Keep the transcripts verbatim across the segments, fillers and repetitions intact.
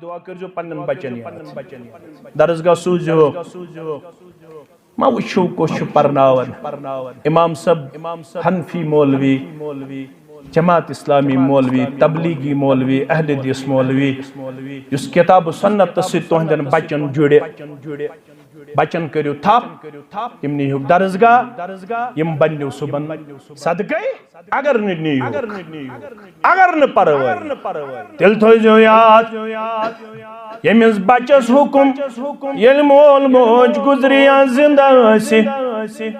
دعا کٔرزیو پننٮ۪ن بچن یاد۔ درسگاہ سوٗزیو۔ ما وٕچھِو کُس چھُ پرناوان۔ امام صٲب حنفی مولوی، جماعت اسلامی مولوی، تبلیغی مولوی، اہل حدیث مولوی، یُس کتاب و سنت سۭتۍ تُہنٛدٮ۪ن بچن جُڑِ۔ بچن کٔرِو تھپھ، تِم نیٖہُکھ درسگاہ، یِم بننیو صُبحن صدقے۔ اگر نہٕ نیٖہُکھ، اگر نہٕ پروٲے، تیٚلہِ تھٲیزیو یاد، ییٚمِس بچس حُکُم، ییٚلہِ مول موج گُزرِ یا زِندٕ آسہِ،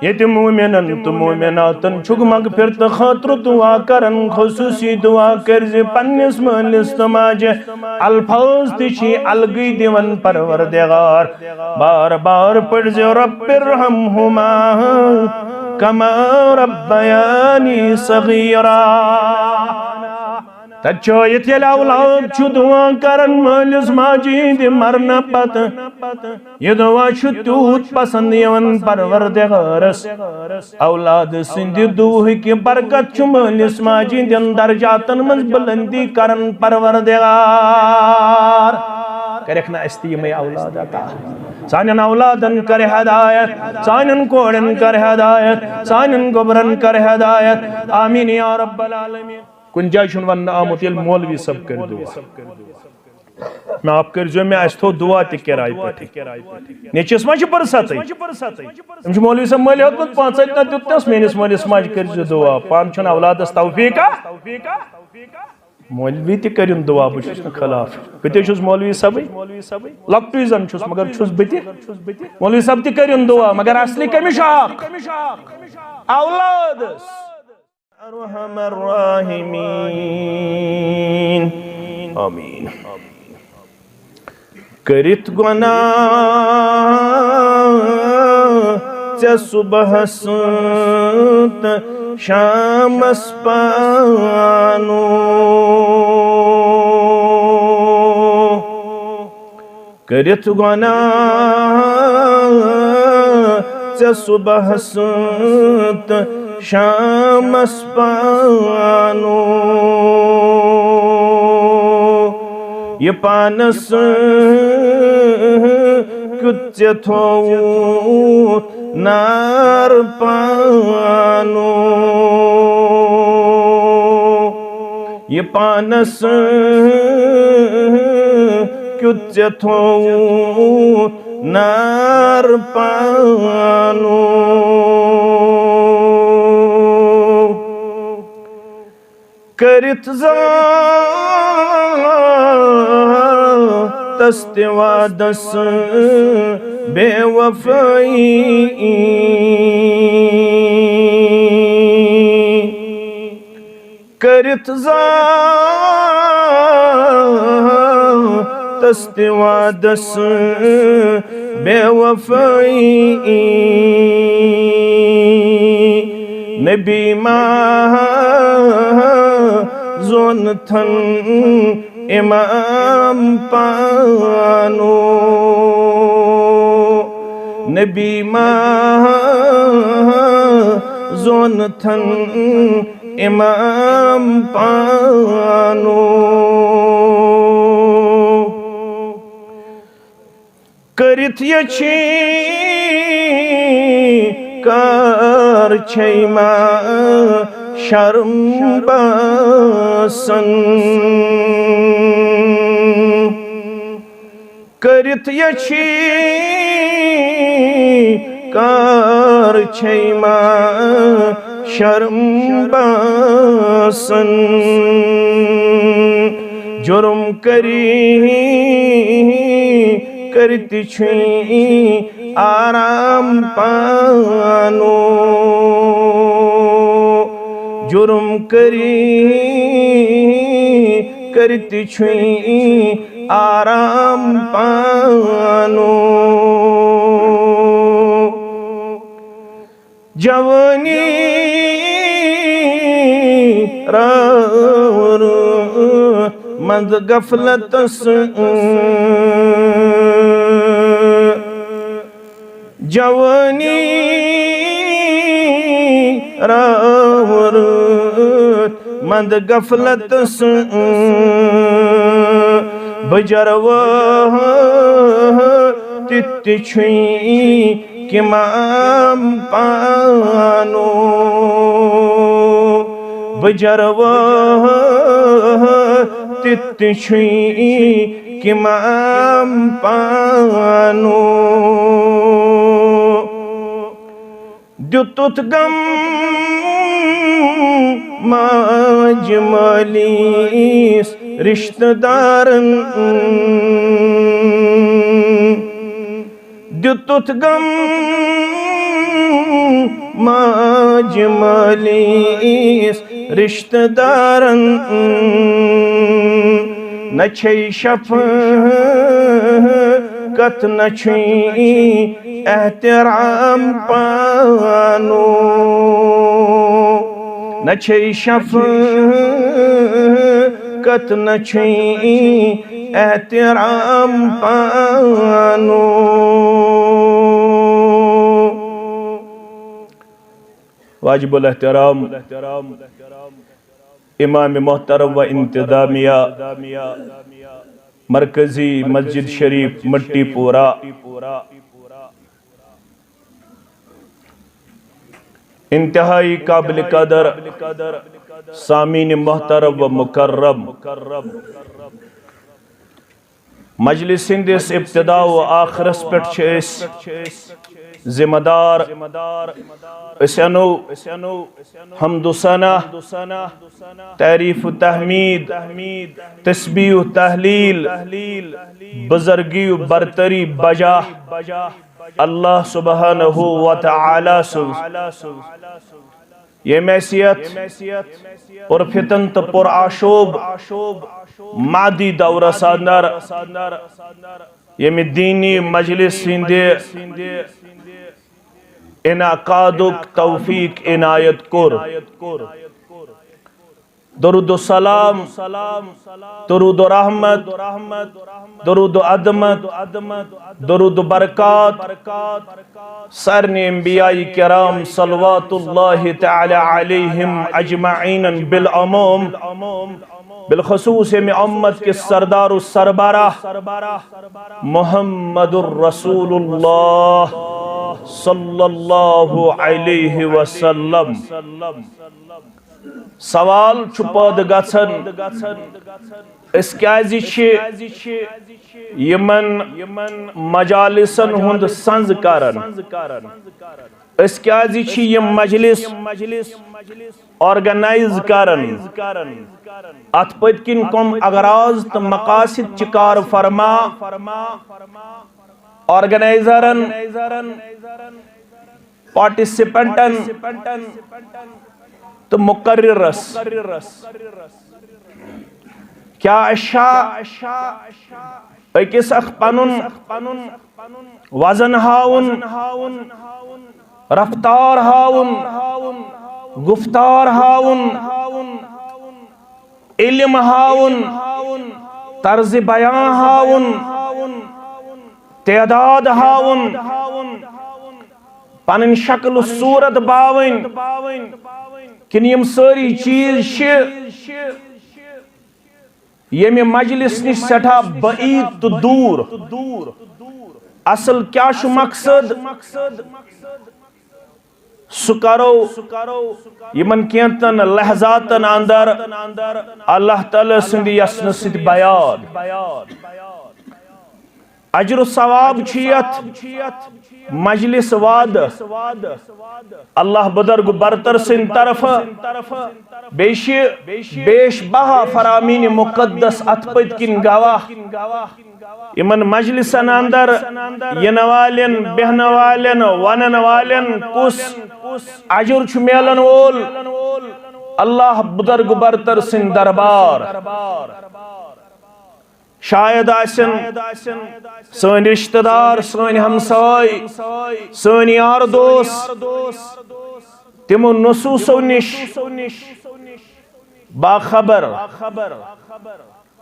ییٚتہِ مومنن تہٕ مومناتن چھُکھ مغفرتہٕ خٲطرٕ دُعا کران، خصوٗصی دُعا کٔرزِ پننِس مٲلِس تہٕ ماجہِ۔ الفاظ تہِ چھِ الگٕے دِوان پروردگار۔ بار بار پٔرزِ، رب ارحمہما کما ربیانی صغیرا۔ تتہِ چھٲیِتھ ییٚلہِ اولاد چھُ دُعا کران مٲلِس ماجہِ ہِنٛدِ مرنہٕ پتہٕ، یہِ دُعا چھُ تیوٗت پسند یِوان پروردگارس۔ اولاد سٕنٛدِ دُعہٕکہِ برکت چھُ مٲلِس ماجہِ ہِنٛدٮ۪ن درجاتن منٛز بلندی کران پروردگار۔ کرکھ نہ اسہِ تہِ یِمے اولاد عطا۔ سانٮ۪ن اولادن کر ہدایت، سانٮ۪ن کورٮ۪ن کر ہدایت، سانٮ۪ن گوبرن کر ہدایت۔ آمین یا رب العالمین۔ کُنہِ جایہِ چھُنہٕ وننہٕ آمُت ییٚلہِ مولوی صٲب کرِ دُعا۔ ناپ کٔرزیو مےٚ، اَسہِ تھوٚو دُعا تہِ کِراے پٮ۪ٹھٕے۔ نیٚچوِس ما چھِ پُرصتٕے؟ أمِس چھُ مولوی صٲب مٔلۍ ہیوٚتمُت پانٛژھ ہَتہِ نہ دیُتنَس، میٛٲنِس مٲلِس ماجہِ کٔرزِ دُعا۔ پانہٕ چھُنہٕ اولادس توفیٖقا۔ مولوی تہِ کٔرِن دُعا، بہٕ چھُس نہٕ خلاف۔ بہٕ تہِ چھُس مولوی صٲبٕے، لۄکٹُے زن چھُس، مگر چھُس بہٕ تہِ۔ مولوی صٲب تہِ کٔرِن دُعا، مگر اصلی کٔمِس چھُ حق؟ اولادس۔ ارحم الراحمین۔ آمین۔ کٔرِتھ گۄناہ ژےٚ صُبحس تہٕ شامس پانو۔ کٔرِتھ گۄناہ ژےٚ صُبحس تہٕ شامس پانو۔ یہِ پانس کیُتھ ژےٚ تھووُتھ نار پانو۔ یہِ پانس کیُتھ ژےٚ تھووُتھ نار پانو۔ کٔرِتھ ذاتس تہِ وعدس بے وفٲیی۔ کٔرِتھ ذاتس تہِ وعدس بے وفٲیی۔ نبی ما زونتھن امام پانو۔ نبی ما زونتھن امام پانو۔ کٔرِتھ یچھی کار چھے ما شرم باسان۔ کٔرِتھ یچھی کار چھے ما شرم باسان۔ جرم کری کرتی چھے آرام پانو۔ جرم کری کرتی چھے آرام پانو۔ جوانی راور مند غفلتس۔ جوانی راور مند غفلتس۔ بجروا تتھ تہ چھُے کمام پانو۔ بجروا تتھ تہ چھُے کمام پانو۔ دیُتُتھ غم ماجہِ مٲلِس رشتہٕ دارن۔ دیُتُتھ غم ماجہِ مٲلِس رشتہٕ دارن۔ نہ چھے شفقت نہ چھُے احترام پانو۔ نہ چھے شفقت نہ چھُے احترام پانو۔ واجب الاحترام امام محترم و انتظامیہ مرکزی مسجد شریف مٹی پورہ، انتہائی قابل قدر سامعین محترم و مکرم، مجلس ہندس ابتدا و آخرس پٮ۪ٹھ چھِ أسۍ ذمہ دار۔ أسۍ انو حمد و ثنا، تعریف و تحمید، تسبیح و تحلیل، بزرگی و برتری بجا اللہ سبحانہ و تعالی سٕنٛز۔ ییٚمہِ حیثیت پُرفتن تہٕ پُر آشوب مادی دورس اندر ییٚمہِ دینی مجلس ہٕنٛدِ انعقادُک توفیق عنایت کوٚر۔ درود و سلام، درود و رحمت، درود و عظمت، درود و برکات سارنٕے انبیاء کرام صلوات اللہ تعالی علیہم اجمعین بالعموم، بالخصوص ییٚمہِ امت کِس سردار و سربراہ محمد رسول اللہ صلی اللہ علیہ وسلم۔ سوال چھُ پٲدٕ گژھان، أسۍ کیازِ چھِ یِمن مجالسن ہُنٛد سنز کران؟ أسۍ کیازِ چھِ یِم مجلس آرگنائز کران؟ اتھ پٔتۍ کِنۍ کم اغراض تہٕ مقاصد چھِ کار فرما آرگنائزرن، پارٹیسپینٹن تہٕ مقررس؟ کیا اَسہِ چھا أکِس اکھ پنُن وزن ہاوُن، رفتار ہاوُن، گفتار ہاوُن، علم ہاوُن، طرز بیان ہاوُن، تعداد ہاوُن، پنٕنۍ شکل و صورت باوٕنۍ، کِنہٕ یِم سٲری چیٖز چھِ ییٚمہِ مجلس نِش سٮ۪ٹھاہ بعید تہٕ دوٗر؟ اصل کیٛاہ چھُ مقصد؟ سُہ کرو یِمن کینٛژن لحظاتن اندر اللہ تعالیٰ سٕنٛدِ یژھنہٕ سۭتۍ بیان۔ اجر و ثواب چھُ یتھ مجلس وعدٕ اللہ بزرگ برتر سٕنٛدِ طرفہٕ، بیٚیہِ چھِ بیش بہا فرامین مقدس اتھ پٔتۍ کِنۍ گواہ۔ یِمن مجلسن اندر یِنہٕ والٮ۪ن، بیٚہنہٕ والٮ۪ن، ونن والٮ۪ن کُس اجر چھُ میلن وول؟ اللہ بزرگ برتر سٕنٛدِ دربار۔ شاید آسن سٲنۍ رشتہٕ دار، سٲنۍ ہمساے، سٲنۍ یار دوس تِمو نصوصو نِش باخبر۔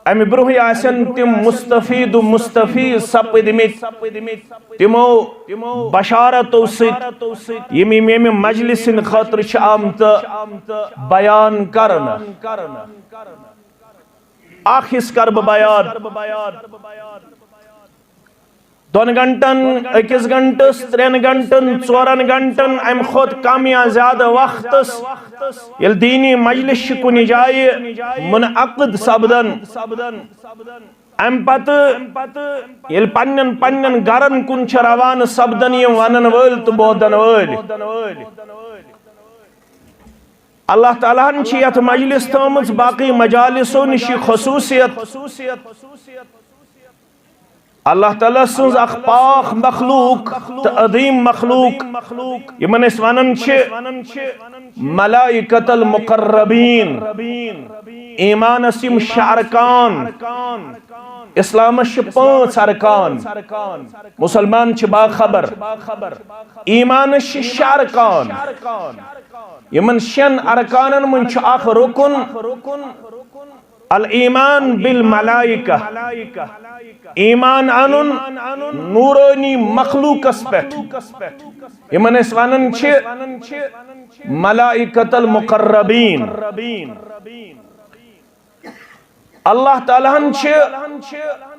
امہِ برونٛہٕے آسن تِم مستفید و مستفیض سپٕدمٕتۍ تِمو بشارتو سۭتۍ، یِم یِم ییٚمہِ مجلس ہٕنٛدِ خٲطرٕ چھِ آمژٕ بیان کرنہٕ۔ اکھ حصہٕ کرٕ بہٕ بیان۔ دۄن گھنٹن، أکِس گھنٹس، ترٛٮ۪ن گھنٹن، ژورن گھنٹن، امہِ کھۄتہٕ کم یا زیادٕ وقتس ییٚلہِ دیٖنی مجلس چھِ کُنہِ جایہِ منعقد سپدان، امہِ پتہٕ ییٚلہِ پننٮ۪ن پننٮ۪ن گرن کُن چھِ روانہٕ سپدان یِم ونن وٲلۍ تہٕ بوزن وٲلۍ، اللہ تعالیٰ ہن چھِ یتھ مجلس تھٲومٕژ باقٕے مجالسو نِش یہِ خصوٗصیت۔ اللہ تعالیٰ سٕنٛز اکھ پاک مخلوق تہٕ عظیم مخلوق، یِمن أسۍ ونان چھِ ملائکۃ المقربین، ایمانس یِم شےٚ ارکان۔ اسلامس چھِ پانٛژھ ارکان۔ مسلمان چھِ باخبر۔ ایمانس چھِ شےٚ ارکان۔ یِمن شٮ۪ن ارکانن منٛز چھُ اکھ رکن الایمان بالملائکہ، ایمان انُن نورانی مخلوقس پٮ۪ٹھ۔ یِمن أسۍ ونان چھِ ملائکۃ المقربین۔ اللہ تعالیٰ ہن چھِ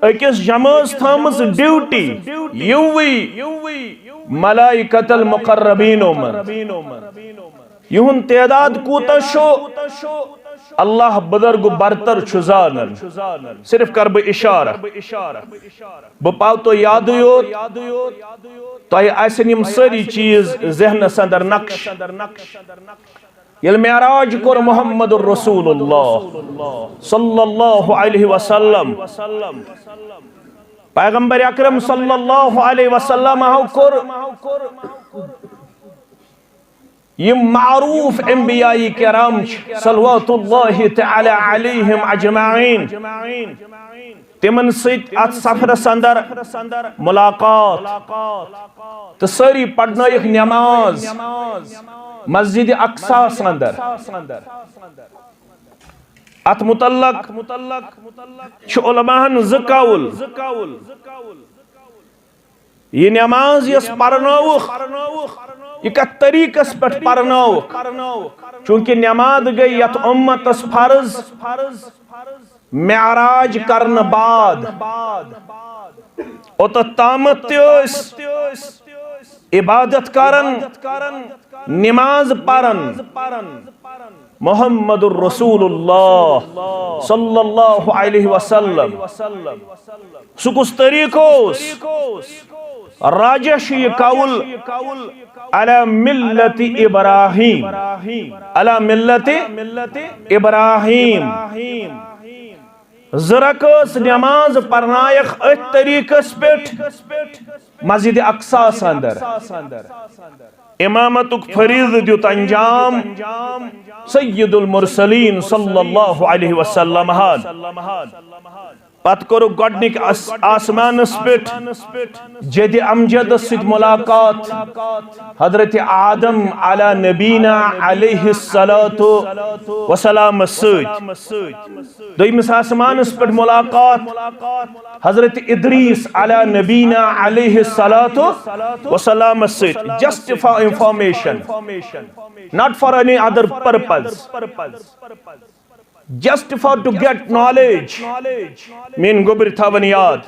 أکِس جمٲژ تھٲومٕژ ڈیوٹی، یِوٕے ملائکۃ المقربینو منٛز۔ یِہُنٛد تعداد کوٗتاہ چھُ، اللہ بزرگ برتر چھُ زانان۔ صرف کرٕ بہٕ اشارہ، بہٕ پاو تۄہہِ یادٕے یوت، تۄہہِ آسن یِم سٲری چیٖز ذہنس اندر نقش۔ ییٚلہِ معراج کوٚر محمد رسول اللہ صلی اللہ علیہ وسلم، پیغمبر اکرم صلی اللہ علیہ وسلم کوٚر، یِم معروف انبیاء کرام چھِ، صلوات اللہ تعالی علیہم اجمعین، تِمن سۭتۍ اتھ سفرس اندر ملاقات، تہٕ سٲری پرنٲیکھ نماز مسجد اقصاہس اندر۔ اتھ متعلق چھِ علماءن زٕ قول۔ یہِ نماز یۄس پرنٲوٕکھ، یہِ کتھ طریقس پٮ۪ٹھ پرنٲوٕکھ؟ چونکہ نماز گٔے یتھ امتس فرض معراج کرنہٕ بعد۔ اوٚتتھ تامتھ تہِ ٲسۍ عبادت کران، نماز پران۔ محمد رسول اللہ صلی اللہ علیہ وسلم۔ سُہ کُس طریقہٕ اوس؟ راجح چھُ یہِ قول علی ملت ابراہیم، علی ملت ابراہیم۔ زٕ رکٲژ نماز پرنایکھ أتھۍ طریقس پٮ۪ٹھ مسجد اقصاہس اندر۔ امامتُک فریضہٕ دیُت انجام سید المرسلین صلی اللہ علیہ وسلم ہن۔ پتہٕ کوٚرُکھ گۄڈنِکۍ آس-، آسمانس پٮ۪ٹھ جد امجدس سۭتۍ ملاقات، حضرت آدم علی نبینا علیہ الصلوۃ والسلام سۭتۍ۔ دوٚیمِس آسمانس پٮ۪ٹھ ملاقات حضرت ادریس علی نبینا علیہ الصلوۃ والسلام سۭتۍ۔ Just for information, not for any other purpose. Just for to get knowledge، میٲنۍ گوٚبرۍ تھاوَن یاد۔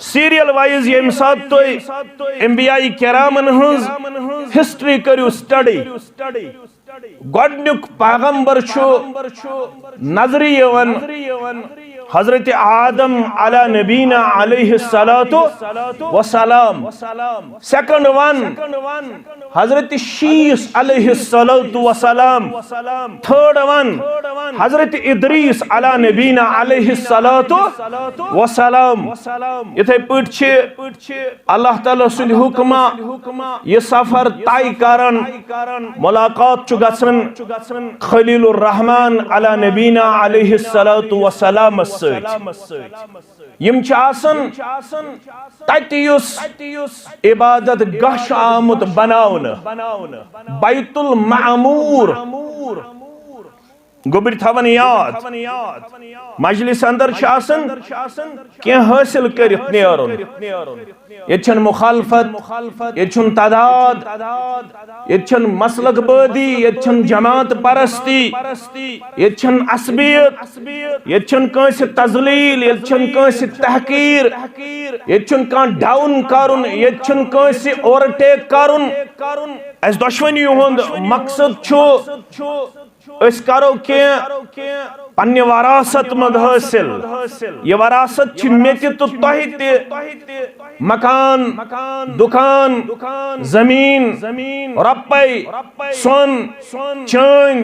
Serial wise ییٚمہِ ساتہٕ تُہۍ انبیاء کرامن ہٕنٛز history کٔرِو study، گۄڈٕنیُک پیغمبر چھُ نظرِ یِوان حضرت آدم علی نبینا علیہ الصلوۃ والسلام۔ Second one، حضرت شیس علیہ الصلوۃ والسلام۔ Third one، حضرت ادریس علی نبینا علیہ الصلوۃ والسلام۔ یِتھے پٲٹھۍ چھِ اللہ تعالیٰ سٕنٛدِ حُکمہ یہِ سفر طے کران، ملاقات چھُ گژھان خلیل الرحمان علی نبینا علیہ الصلوۃ والسلام سۭتۍ۔ یِم چھِ آسان تتہِ یُس عبادت گاہ چھُ آمُت بناونہٕ، بیت المعمور۔ گوٚبرۍ تھاوان یاد، مجلس اندر چھِ آسان کینٛہہ حٲصِل کٔرِتھ نیرُن۔ ییٚتہِ چھَنہٕ مخالفت، ییٚتہِ چھُنہٕ تضاد، ییٚتہِ چھَنہٕ مسلک بٲدی، ییٚتہِ چھَنہٕ جماعت پرستی، ییٚتہِ چھَنہٕ عصبیت، ییٚتہِ چھَنہٕ کٲنٛسہِ تذلیل، ییٚتہِ چھَنہٕ کٲنٛسہِ تحقیر، ییٚتہِ چھُنہٕ کانٛہہ ڈاؤن کرُن، ییٚتہِ چھُنہٕ کٲنٛسہِ اوورٹیک کرُن۔ اَسہِ دۄشوٕنی ہُنٛد مقصد چھُ أسۍ کرو کینٛہہ پننہِ وراثت منٛز حٲصِل۔ یہِ وراثت چھِ مےٚ تہِ تہٕ تۄہہِ تہِ۔ مکان، دُکان، زٔمیٖن، رۄپے، سۄن، چٲنۍ،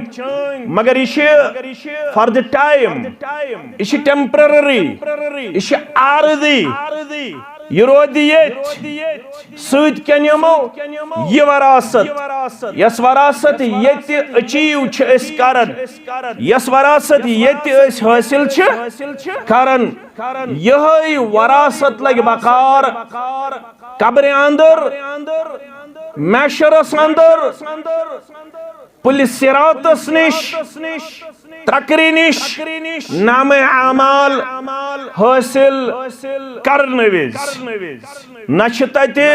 مگر یہِ چھِ for the time، یہِ چھِ temporary، یہِ چھِ عارضی۔ یہِ روزِ ییٚتہِ۔ سۭتۍ کیٛاہ نِمو؟ یہِ وراثت۔ یۄس وراثت ییٚتہِ achieve چھِ أسۍ کران، یۄس وراثت ییٚتہِ أسۍ حٲصِل چھِ کران، یِہوٚے وراثت لگہِ بکار قبرِ اندر، محشرس اندر، پُلہِ صراطس نِش، ترکرِ نِش نامہ اعمال حٲصِل کرنہٕ وِزِ۔ نہ چھِ تتہِ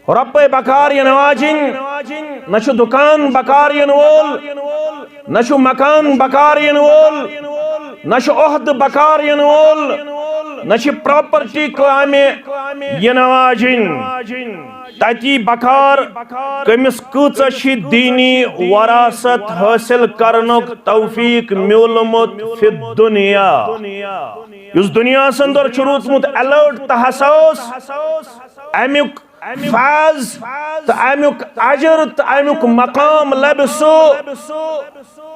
رۄپے بکار یِنہٕ واجِنۍ، نہ چھُ دُکان بکار یِنہٕ وول، نہ چھُ مکان بکار یِنہٕ وول، نہ چھُ عہدٕ بکار یِنہٕ وول، نہ چھِ پراپرٹی کامہِ یِنہٕ واجِنۍ۔ تتی بکار کٔمِس کۭژاہ چھِ دینی وراثت حٲصِل کرنُک توفیق میوٗلمُت فی الدنیا۔ یُس دُنیاہَس اندر چھُ روٗدمُت alert تہٕ حساس، اَمیُک فیض تہٕ اَمیُک اجر تہٕ اَمیُک مقام لبہِ سُہ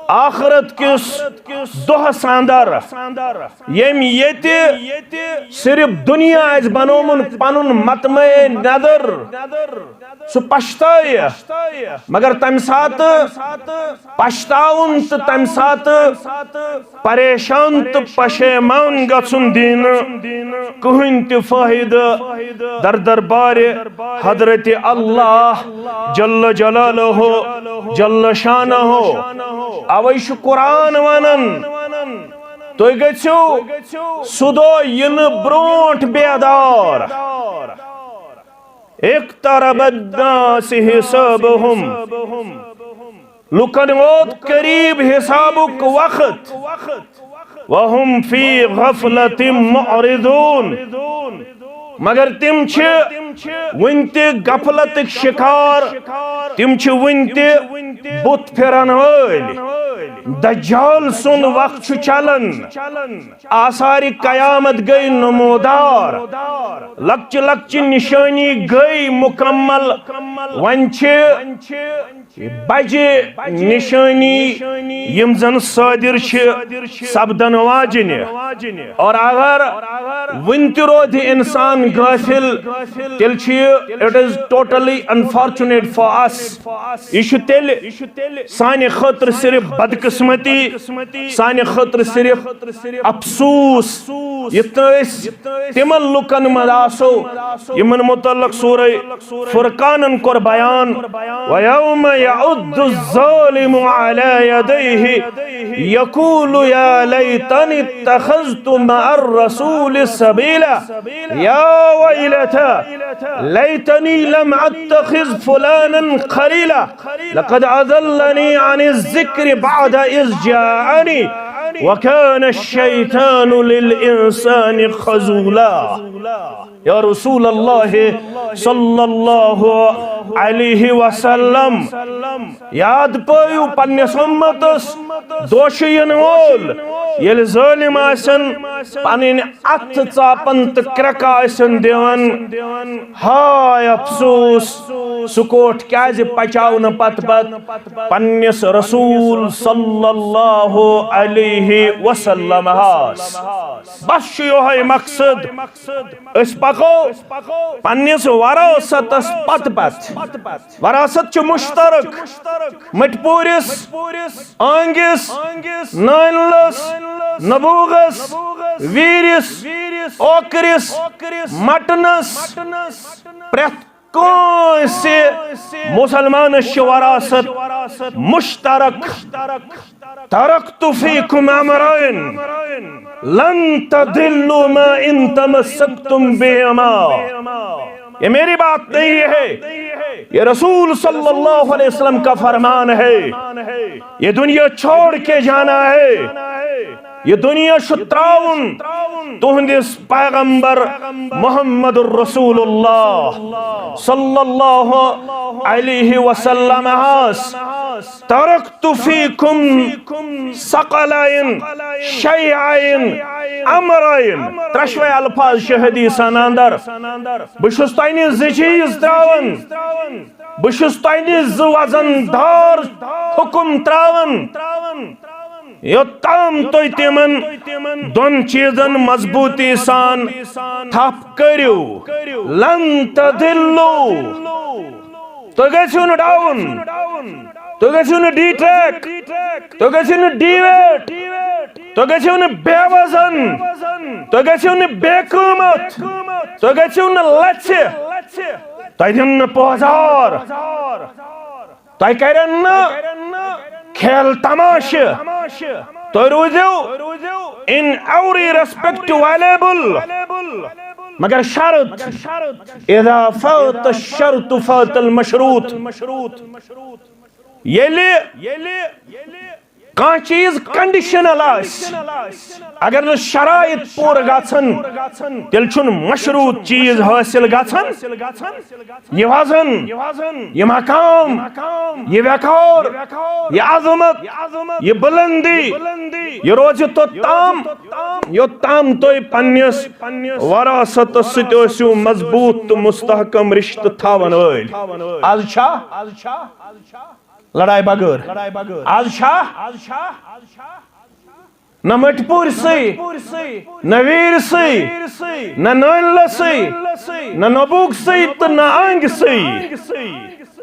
آخرت کِس دۄہس اندر، ییٚمۍ ییٚتہِ صرف دُنیا آسہِ بنومُت پنُن مطمع نظر۔ سُہ پشتایہِ، مگر تمہِ ساتہٕ پشتاوُن تہٕ تمہِ ساتہٕ پریشان تہٕ پشیمان گژھُن دینہٕ کٕہٕنۍ تہِ فٲیدٕ۔ در دربارِ حضرت اللہ جل جلالہ جل شانہ۔ اوے چھُ قرآن ونان، تُہۍ گٔژھِو سُہ دۄہ یِنہٕ برونٹھ بیدار۔ اقترب الناس حسابهم۔ لُکن ووت قریب حسابُک وقت۔ وهم فی غفلة معرضون۔ مگر تِم چھِ وُنہِ تہِ غفلتٕکۍ شکار، تِم چھِ وُنہِ تہِ بُتھ پھِرن وٲلۍ۔ دجال سُنٛد وقت چھُ چلان۔ آثارِ قیامت گٔے نمودار، لۄکچہِ لۄکچہِ نشٲنی گٔے مکمل۔ وۄنۍ چھِ بجہِ نشٲنی یِم زن صادر چھِ سپدن واجنہِ۔ اور اگر وُنہِ تہِ روزِ انسان غافل، تیٚلہِ چھُ یہِ، it is totally unfortunate for us۔ یہِ چھُ تیٚلہِ سانہِ خٲطرٕ صرف بدقسمتی، سانہِ خٲطرٕ صرف افسوس، یِتھ نہٕ أسۍ تِمن لُکن منٛز آسو یِمن متعلق سورہ فرقانن کوٚر بیان، وَيَوْمَ يَعَضُّ الظَّالِمُ عَلَى يَدَيْهِ يَقُولُ يَا لَيْتَنِي اتَّخَذْتُ مَعَ الرَّسُولِ سَبِيلًا، يَا وَيْلَتَى لَيْتَنِي لَمْ أَتَّخِذْ فُلَانًا خَلِيلًا، لَقَدْ أَضَلَّنِي عَنِ الذِّكْرِ بَعْدَ إِذْ جَاءَنِي، وَكَانَ الشَّيْطَانُ لِلْإِنسَانِ خَذُولًا۔ یا رسول اللہ صلی اللہ علیہ وسلم، یاد پٲیِو پننِس اُمتس دوشہٕ یِنہٕ وول، ییٚلہِ ظٲلِم آسن پنٕنۍ اتھٕ ژاپان تہٕ کرٛٮ۪کہٕ آسن دِوان۔ ہاے افسوس، سُہ کوٹھ کیازِ پچاو نہٕ پتہٕ پتہٕ پننِس رسول صلی اللہ علیہ وسلمس؟ بس چھُ یِہوٚے مقصد۔ أسۍ پکو پننِس وراثتس پتہٕ پتہٕ۔ وراثت چھُ مشترک۔ مٹپوٗرِس، آنگِس، نٲنلس، نبوغس، ویٖرِس، اوکرِس، مٹنس، پرٛٮ۪تھ کٲنٛسہِ مسلمانس چھِ وراثت مشترک۔ ترکت فیکم امرین لن تضلوا ما ان تمسکتم بہما۔ یہ میری بات نہیں ہے، یہ رسول صلی اللہ علیہ وسلم کا فرمان ہے۔ یہ دنیا چھوڑ کے جانا ہے، یہ دنیا چھُ ترٛاوُن تُہنٛدِس پیغمبر محمد رسول اللہ صلی اللہ علیہ وسلم ہس۔ ترکت فیکم ثقلین شیعین امرین۔ ترٛشوے الفاظ چھِ حدیثن اندر۔ بہٕ چھُس تۄہہِ نِش زٕ چیٖز ترٛاوان۔ بہٕ چھُس تۄہہِ نِش زٕ وزن دار حکم ترٛاوان۔ یوٚتام تُہۍ تِمن دۄن چیٖزن مضبوٗطی سان تھپھ کٔرِو، لن تضلوا، تُہۍ گٔژھِو نہٕ ڈاوُن، تُہۍ گٔژھِو نہٕ ڈی ٹریک، تُہۍ گٔژھِو نہٕ ڈی ویٹ، تُہۍ گٔژھِو نہٕ بے وزن، تُہۍ گٔژھِو نہٕ بے قۭمتھ، تُہۍ گٔژھِو نہٕ لژھِ، تۄہہِ دِن نہٕ پوزار۔ تۄہہِ کرن نہٕ کھیل تماشہٕ۔ تُہۍ روٗزِو in every respect valuable۔ مگر شرط، اذا فات الشرط فات المشروط۔ ییٚلہِ کانٛہہ چیٖز کنڈیشنل آسہِ، اگر نہٕ شرائط پوٗرٕ گژھن، تیٚلہِ چھُنہٕ مشروط چیٖز حٲصِل گژھان۔ یہ وزن، یہ مقام، یہ وقار، یہ عظمت، یہ بلندی، یہ روزِ توٚتام، یوٚتام تُہۍ پننِس وراثتس سۭتۍ ٲسِو مضبوط تہٕ مستحکم رشتہٕ تھاون وٲلۍ۔ از چھا لڑائی بغٲر؟ از چھا؟ نہ مٹپوٗرۍ سٕے، نہ ویٖر سٕے، نہ نٲنلہٕ سٕے، نہ نبوک سٕے تہٕ نہ آنگہِ سٕے۔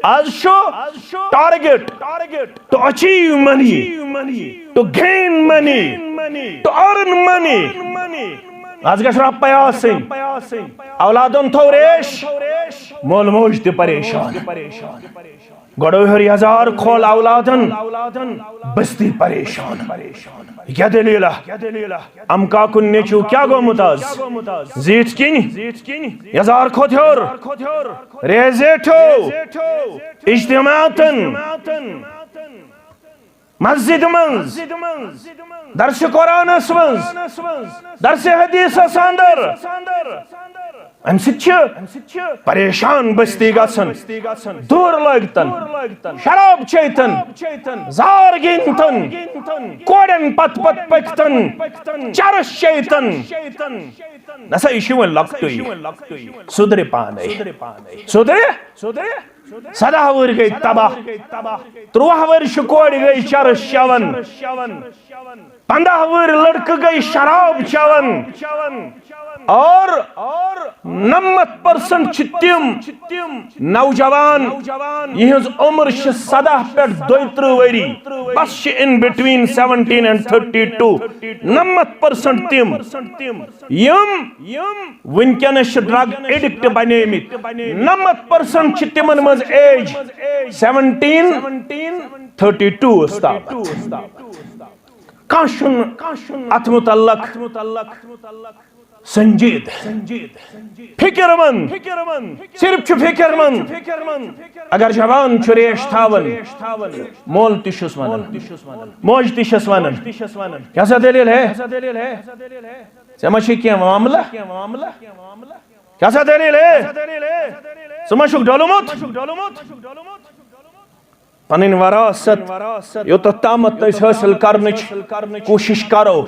از چھُ target to achieve money, to gain money, to earn money۔ از گژھِ رۄپے آسٕنۍ۔ اولادن تھو ریش، مول موج تہِ پریشان۔ گۄڈٕ ہیوٚر یزار کھول اولادن، بستی پریشان۔ کیا دلیلہ؟ ام کاکُن نیٚچو کیا گوٚمُت از؟ زیٖٹھ کِنۍ یزار کھوٚت ہیوٚر۔ ریزیٹھو اجتماعاتن، مسجد منٛز، درس قرآنس منٛز، درس حدیثس اندر۔ امہِ سۭتۍ چھِ پریشان بستی گژھان، دوٗر لٲگتن، شراب چیتن، زار گِنٛدتن، کورٮ۪ن پتہٕ پتہٕ پٔکتن، چرس چیتن۔ نسا، یہِ چھُ وۄنۍ لۄکٹُے، سُدرِ پانے، سُدرِ۔ سداہ وُہٕرۍ گٔے تباہ، ترٛواہ ؤرۍ چھِ کورِ گٔے چرس چٮ۪وان، پنداہ وُہٕرۍ لڑکہٕ گٔے شراب چٮ۪وان، اور نمتھ پرسنٹ چھِ تِم نوجوان یِہنٛز عمر چھِ سداہ پٮ۪ٹھ دۄیہِ ترٕٛہ ؤری، بس چھِ in between seventeen and thirty two، نمتھ پرسنٹ تِم یِم وٕنکیٚنس چھِ ڈرگ ایڈکٹ بنیمٕتۍ۔ نمتھ پرسنٹ چھِ تِمن منٛز ایج سیونٹیٖن تھٔرٹی ٹوٗ تام۔ کانٛہہ چھُنہٕ اتھ متعلق سنجیدٕ، فکر مند، صرف چھُ فکر مند۔ اگر جوان چھُ ریش تھاوان، مول تہِ چھُس ونان، موج تہِ چھَس ونان، کیٛاہ سا دٔلیٖل ہے؟ ژےٚ ما چھے کینٛہہ معاملہٕ؟ کیٛاہ سا دٔلیٖل ہے؟ ژٕ ما چھُکھ ڈوٚلمُت؟ پنٕنۍ وراثت یوٚتتھ تامتھ أسۍ حٲصِل کرنٕچ کوٗشِش کرو،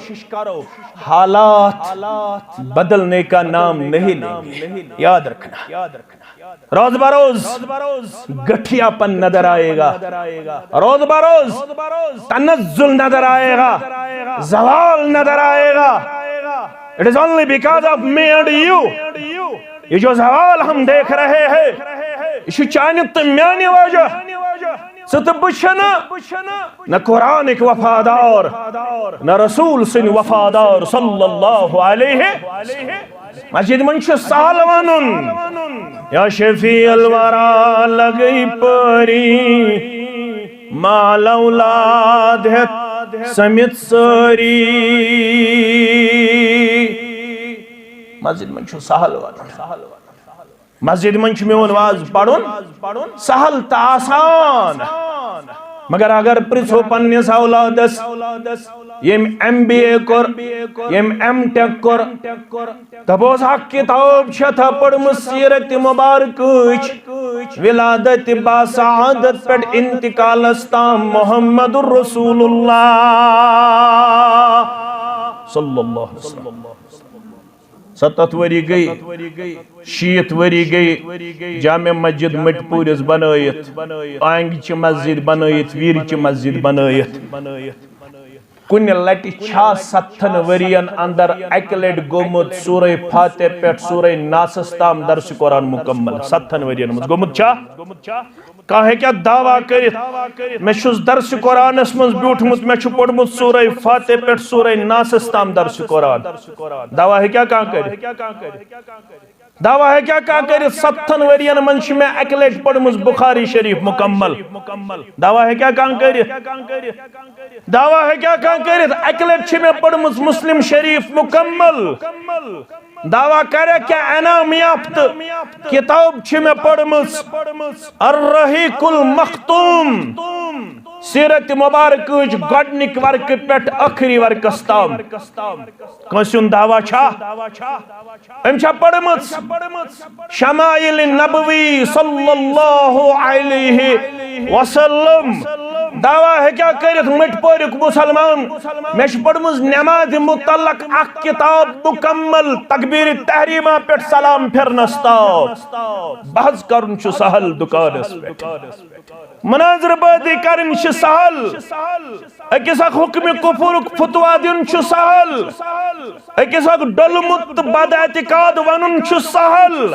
حالات بدلنے کا نام نہیں لیں گے۔ یاد رکھنا۔ روز بروز گٹھیا پن نظر آئے گا، روز بروز تنزل نظر آئے گا، زوال نظر آئے گا۔ It is only because of me and you۔ یہ جو زوال ہم دیکھ رہے ہیں، یہ چھُ چانہِ تہٕ میانہِ وجہ۔ ژٕ تہٕ بہٕ چھِنہٕ نہ قرآنٕکۍ وفادار، نہ رسول سٕنٛدۍ وفادار صلی اللہ علیہ۔ مسجد منٛز چھُ سہل ونُن، یا شفیع الورا لگئی پٲری، مال اولاد ہیٚتھ سٔمِتھ سٲری۔ مسجد منٛز چھُ سہل ونُن۔ مسجد منٛز چھُ میون واز پرُن سہل تہٕ آسان۔ مگر اگر پرژھو پننِس اولادس، ییٚمۍ ایم بی اے کوٚر، ییٚمۍ ایم ٹیک کوٚر، دپوس، اکھ کتاب چھتھا پٔرمٕژ سیرت مبارکٕچ، ولادت با سعادت پٮ۪ٹھ انتقالس تام محمد رسول اللہ صلی اللہ علیہ وسلم۔ ستتھ ؤری گٔے، شیٖتھ ؤری گٔے، جامع مسجد مٔٹۍ پوٗرِس بنٲیِتھ، آنگچہِ مسجد بنٲیِتھ، ویٖرچہِ مسجد بنٲیِتھ۔ کُنہِ لٹہِ چھا ستتھن ؤرین اندر اکہِ لٹہِ گوٚمُت سورہ فاتح پٮ۪ٹھ سورہ ناسس تام درس قرآن مکمل؟ ستتھن ؤرین منٛز گوٚمُت چھا؟ کانٛہہ ہیٚکیٛاہ دعویٰ کٔرِتھ، مےٚ چھُس درس قرآنس منٛز بیوٗٹھمُت، مےٚ چھُ پوٚرمُت سورہ فاتح پٮ۪ٹھ سورہ ناسس تام درس قرآن؟ دعویٰ ہیٚکیٛاہ کانٛہہ کٔرِتھ؟ دعویٰ ہیٚکیٛاہ کانٛہہ کٔرِتھ، ستتھن ؤرین منٛز چھِ مےٚ اکہِ لٹہِ پٔرمٕژ بخاری شریف مکمل؟ دعویٰ ہیٚکیٛاہ کانٛہہ کٔرِتھ؟ دعویٰ ہیٚکیٛاہ کانٛہہ کٔرِتھ، اکہِ لٹہِ چھِ مےٚ پٔرمٕژ مسلم شریف مکمل؟ دعویٰ کرے کیا انعام یافتہٕ کتاب چھِ مےٚ پٔرمٕژ الرحیق المختوم، سیرت مبارکٕچ گۄڈنِکۍ ورقہٕ پٮ۪ٹھ ٲخری ورقس تام؟ کٲنٛسہِ ہُنٛد دعویٰ چھا؟ أمۍ چھا پٔرمٕژ شمائل نبوی صلی اللہ علیہ وسلم؟ دعویٰ ہیٚکیٛاہ کٔرِتھ مٔٹۍ پورِک مسلمان، مےٚ چھِ پٔرمٕژ نمازِ متعلق اکھ کتاب مکمل، تکبیر تحریمہ پٮ۪ٹھ سلام پھرنس تام؟ بحث کرُن چھُ سہل دکانس پٮ۪ٹھ، مناظرٕ بٲزی کرٕنۍ چھِ سہل، أکِس اکھ حکمِ کفرُک فتویٰ دیُن چھُ سہل، أکِس اکھ ڈوٚلمُت تہٕ بد اعتقاد ونُن چھُ سہل،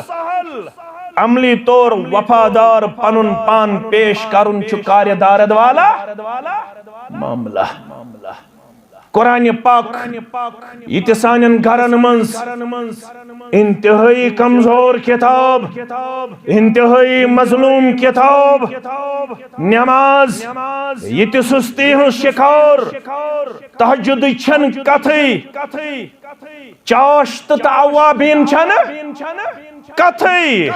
عملی طور وفادار پنُن پان پیش کرُن چھُ کارِ دارد والا معاملہ۔ قرآن پاک، یہِ تہِ سانٮ۪ن گرن منٛز انتہٲئی کمزور کتاب، انتہٲئی مظلوم کتاب، نماز، یہِ تہِ سستی ہٕنٛز شکار، تہجدٕچ چھنہٕ کتھٕے، چاشت تہٕ اوابین چھنہٕ کتھٕے،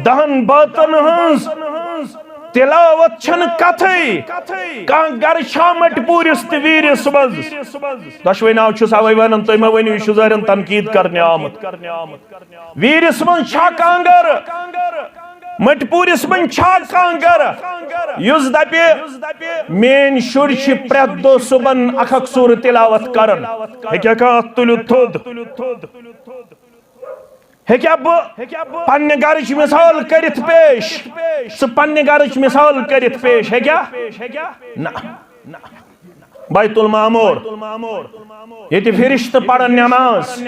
دہن بٲژن ہٕنٛز تلاوت چھنہٕ کتھٕے۔ کانٛہہ گرٕ چھا مٹہِ پوٗرِس تہٕ ویٖرِس منٛز؟ دۄشوے ناو چھُس اوے ونان، تُہۍ مہ ؤنِو یہِ چھُ ظٲہرن تنقید کرنہِ آمُت۔ ویٖرِس منٛز چھا کانٛہہ گرٕ؟ مٹہِ پوٗرِس منٛز چھا کانٛہہ گرٕ یُس دپہِ، میٲنۍ شُرۍ چھِ پرٛٮ۪تھ دۄہ صُبحن اکھ اکھ سورٕ تلاوت کران؟ ہیٚکیٛاہ کانٛہہ اتھ تُلِتھ تھوٚد؟ ہیٚکیٛاہ بہٕ پننہِ گرٕچ مثال کٔرِتھ پیش؟ ژٕ پننہِ گرٕچ مثال کٔرِتھ پیش ہیٚکیٛاہ؟ نہ۔ بیت المعمور، ییٚتہِ فرشتہٕ پرن نماز،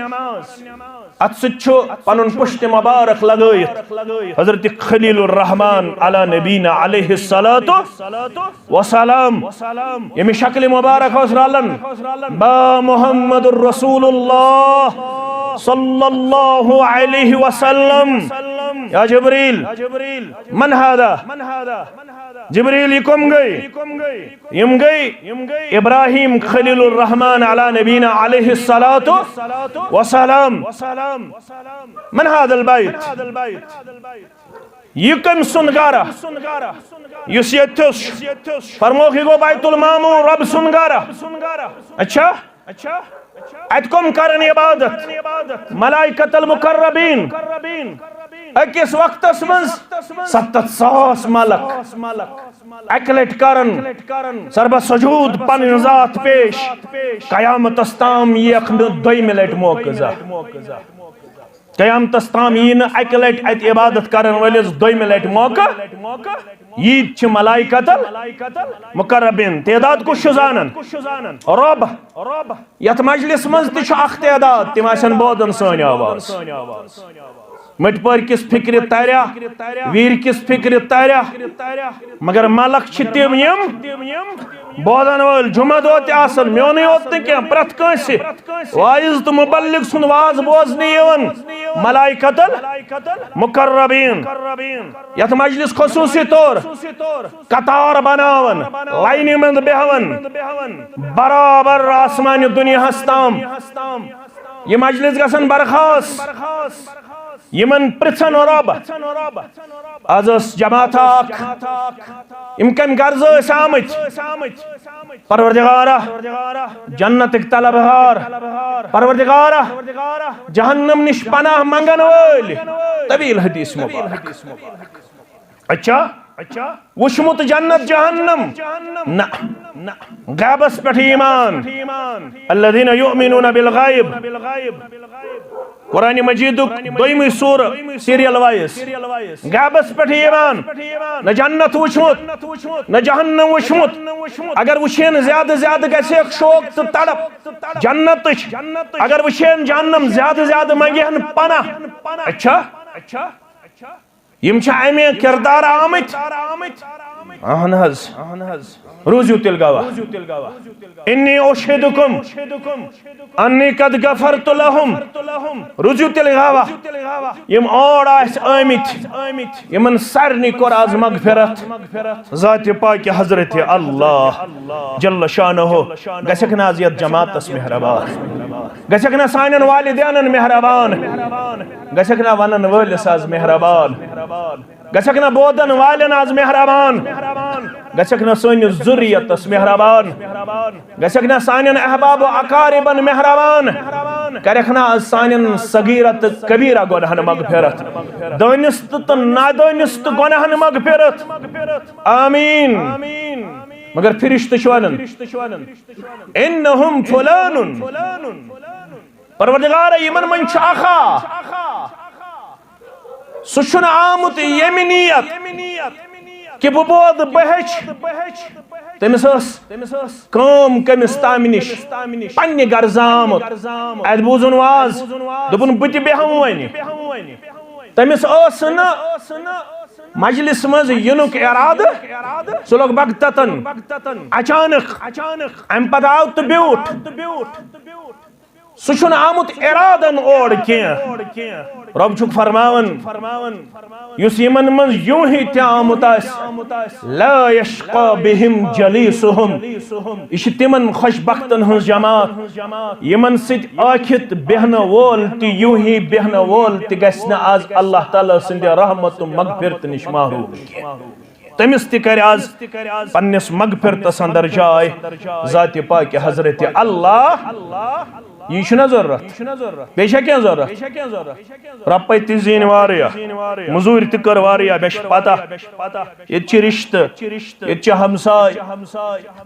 اتھ سۭتۍ چھُ پنُن پُشتِ مبارک لگٲیِتھ حضرت خلیل الرحمان علی نبینا علیہ الصلوۃ وسلام، ییٚمِس شکلہِ مبارک ٲس رلان با محمد رسول اللہ صلی اللہ علیہ وسلم۔ یا جبریل، من هذا؟ جبریل، یہِ کم گٔے؟ یِم گٔے ابراہیم خلیل الرحمان علی نبینا علیہ الصلوۃ وسلام۔ من هذا البیت؟ یہِ کٔمۍ سُنٛد گرٕ؟ یُس ییٚتہِ چھُ، فرموکھ، یہِ گوٚو بیت المعمور، رۄب سُنٛد گرٕ۔ اچھا، اتہِ کم کرن عبادت؟ ملائکۃ المقربین۔ أکِس وقتس منٛز ستتھ ساس ملک اکہِ لٹہِ کرن سربہ سجود پنٕنۍ ذات پیش۔ قیامتس تام ییکھ نہٕ دوٚیمہِ لٹہِ موقعہٕ زانٛہہ۔ قیامتس تام یی نہٕ اکہِ لٹہِ اتہِ عبادت کرن وٲلِس دوٚیمہِ لٹہِ موقعہٕ۔ ییٖتۍ چھِ ملائکۃ المقربین۔ تعداد کُس چھُ زانان؟ رۄب۔ یتھ مجلس منٛز تہِ چھُ اکھ تعداد، تِم آسن بوزان سٲنۍ آواز۔ مٔٹۍ پورِ کِس فکرِ تریا، ویٖرِ کِس فکرِ تریا، مگر ملک چھِ تِم یِم بوزن وٲلۍ جمعہ دۄہ تہِ آسن، میونُے یوت نہٕ کینٛہہ، پرٛٮ۪تھ کٲنٛسہِ واعظ تہٕ مُبلِغ سُنٛد واز بوزنہٕ یِوان، ملائکۃ المقربین، یتھ مجلس خصوصی طور قطار بناون، لاینہِ منٛز بیہون، برابر آسمانہِ دُنیاہس تام۔ یہِ مجلس گژھن برخاست، یِمن پرژھن رۄب، از ٲس جماعت اکھ، یِم کمہِ غرضہٕ ٲسۍ آمٕتۍ؟ پروردگارا، جنتٕکۍ طلبگار، پروردگارا، جہنم نِش پناہ منگن وٲلۍ۔ طویل حدیث مبارک۔ اچھا، وٕچھمُت جنت جہنم؟ نہ۔ غیبس پٮ۪ٹھ ایمان۔ الذین یؤمنون بالغیب۔ قرآن مجیدُک دوٚیمٕے سورہ، سیریل وائز۔ غیبس پٮ۪ٹھ ایمان۔ نہ جنت وٕچھمُت، نہ جہنم وٕچھمُت۔ اگر وٕچھن زیادٕ زیادٕ گژھِ شوق تہٕ تڑپ جنتٕچ۔ اگر وٕچھن جہنم زیادٕ زیادٕ منگہِ ہن پناہ۔ اچھا، یِم چھِ اَمہِ کردار آمٕتۍ؟ اہن حظ۔ روٗزِو تیٚلہِ گواہ۔ انی اشہدکم انی قد غفرت لہم۔ روٗزِو تیٚلہِ گواہ۔ یِم اور آسہِ آمٕتۍ، یِمن سارنٕے کوٚر آز مغفرت۔ ذاتِ پاکِ حضرت اللہ جل شانہ۔ گژھکھ نہ آز یتھ جماعتس مہربان؟ گژھکھ نہ سانٮ۪ن والدینن مہربان؟ گژھکھ نہ ونن وٲلِس آز مہربان؟ گژھکھ نہ بودن والٮ۪ن آز مہربان؟ گژھکھ نہ سٲنِس ذُریتس مہربان؟ گژھکھ نہ سانٮ۪ن احباب و اقاربن مہربان؟ کرکھ نہ آز سانٮ۪ن صغیرہ تہٕ کبیرہ گۄنہن مغفرت، دٲنِستہٕ تہٕ نادٲنِستہٕ گۄنہن مغفرت؟ آمین۔ مگر فرشتہٕ چھِ ونان، انہم فلان۔ پروردگار، یِمن منٛز چھُ اکھا، سُہ چھُنہٕ آمُت ییٚمہِ نیت کہِ بہٕ بوزٕ، بہٕ ہیٚچھِ۔ تٔمِس ٲس کٲم کٔمِس تامہِ نِش پننہِ غرضہٕ آمُت۔ اتہِ بوٗزُن واز، دوٚپُن، بہٕ تہِ بیٚہمہٕ وۄنۍ۔ تٔمِس ٲس نہٕ مجلس منٛز یِنُک ارادٕ، سُہ لوٚگ بغتتن، اچانک۔ امہِ پتہٕ آو تہٕ بیوٗٹھ۔ سُہ چھُنہٕ آمُت ارادن اور کینٛہہ۔ رۄب چھُکھ فرماوان، یُس یِمن منٛز یوٗہی تہِ آمُت آسہِ، لا یشقی بہم جلیسہم، یہِ چھِ تِمن خۄش بختن ہٕنٛز جماعت، یِمن سۭتۍ ٲکھِتھ بیہنہٕ وول تہِ، یوٗہی بیہنہٕ وول تہِ گژھِ نہٕ آز اللہ تعالیٰ سٕنٛدِ رحمت تہٕ مغفرت نِش محروم کینٛہہ۔ تٔمِس تہِ کرِ آز پننِس مغفرتس اندر جاے۔ ذاتِ پاکِ حضرت اللہ۔ یی چھُنہ ضرورت؟ بیٚیہِ چھا کینٛہہ ضرورت؟ رۄپے تہِ زیٖنۍ واریاہ، مٔزوٗرۍ تہِ کٔر واریاہ، مےٚ چھِ پتہ۔ ییٚتہِ چھِ رِشتہٕ، ییٚتہِ چھِ ہمساے،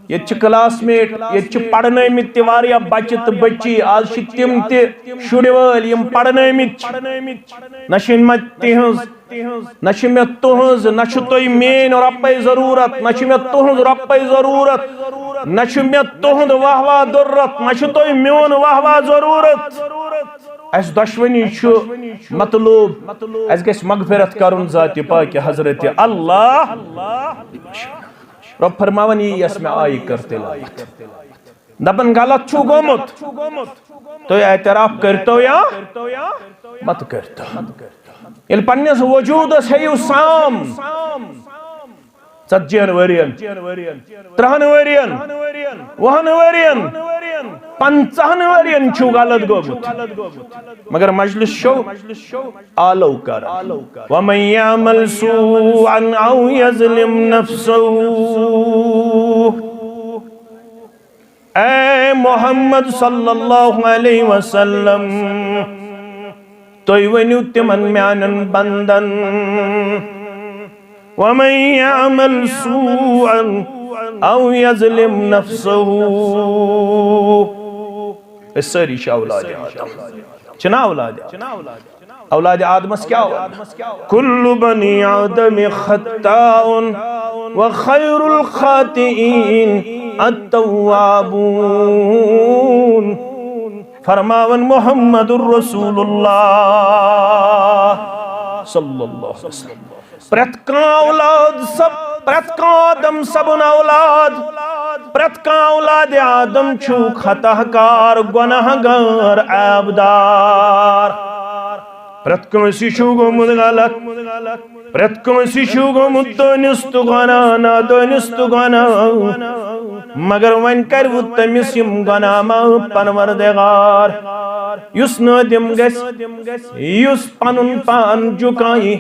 ییٚتہِ چھِ کلاسمیٹ، ییٚتہِ چھِ پرنٲومٕتۍ تہِ واریاہ بچہِ تہٕ بچی۔ آز چھِ تِم تہِ شُرۍ وٲلۍ یِم پرنٲومٕتۍ چھِ۔ نہ چھِ مےٚ تِہنٛز، نہ چھِ مےٚ تُہنٛز، نہ چھِ تُہۍ میٲنۍ رۄپے ضروٗرت، نہ چھِ مےٚ تُہنٛز رۄپے ضروٗرت، نہ چھِ مےٚ تُہنٛد واہ واہ ضروٗرت، نہ چھِ تُہۍ میون واہ واہ ضروٗرت۔ اسہِ دۄشوٕنی چھُ مطلوب، اسہِ گژھِ مغفرت کرُن ذاتِ پاکِ حضرت اللہ۔ رۄب فرماوان، یی یۄس مےٚ آیہِ کٔر تلاوت۔ دپان، غلط چھُو گوٚمُت، تُہۍ اعتراف کٔرتو یا مت کٔرتو۔ ییٚلہِ پننِس وجوٗدس ہیٚیِو سام، ژتجی ہن ؤرین، ترٕہن ؤرین، وُہن ؤرین، پنژاہن ؤرین چھُو غلط گوٚمُت، مگر مجلس چھو آلو کران۔ ومن یعمل سوءا او یظلم نفسه۔ اے محمد صلی اللہ علیہ وسلم، تُہۍ ؤنِو تِمن میانٮ۪ن بندن، ومن یعمل سوءا او یظلم نفسه۔ أسۍ سٲری چھِ اولاد آدم۔ چھِنا اولاد آدم؟ اولاد آدمس کیٛاہ ووٚن؟ کل بنی آدم خطاء و خیر الخاطئین التوابون۔ فرماون محمد رسول اللہ صلی اللہ علیہ وسلم، پرٛٮ۪تھ کانٛہہ اولاد سب، پرٛٮ۪تھ کانٛہہ آدم سبُن اولاد پرٛٮ۪تھ کانٛہہ اولاد آدم چھُ خطا کار، گۄناہ گار، عیب دار۔ پرٛٮ۪تھ کٲنٛسہِ چھُ گوٚمُت غلط، پرٛٮ۪تھ کٲنٛسہِ چھُ گوٚمُت دٲنِستہٕ گۄناہ، نادٲنِستہٕ گۄناہ۔ مگر وۄنۍ کَرِ وۄنۍ تٔمِس یِم گۄناہ معاف پروردگار، یُس نٲدِم گژھِ، یُس پنُن پان جُکایہِ،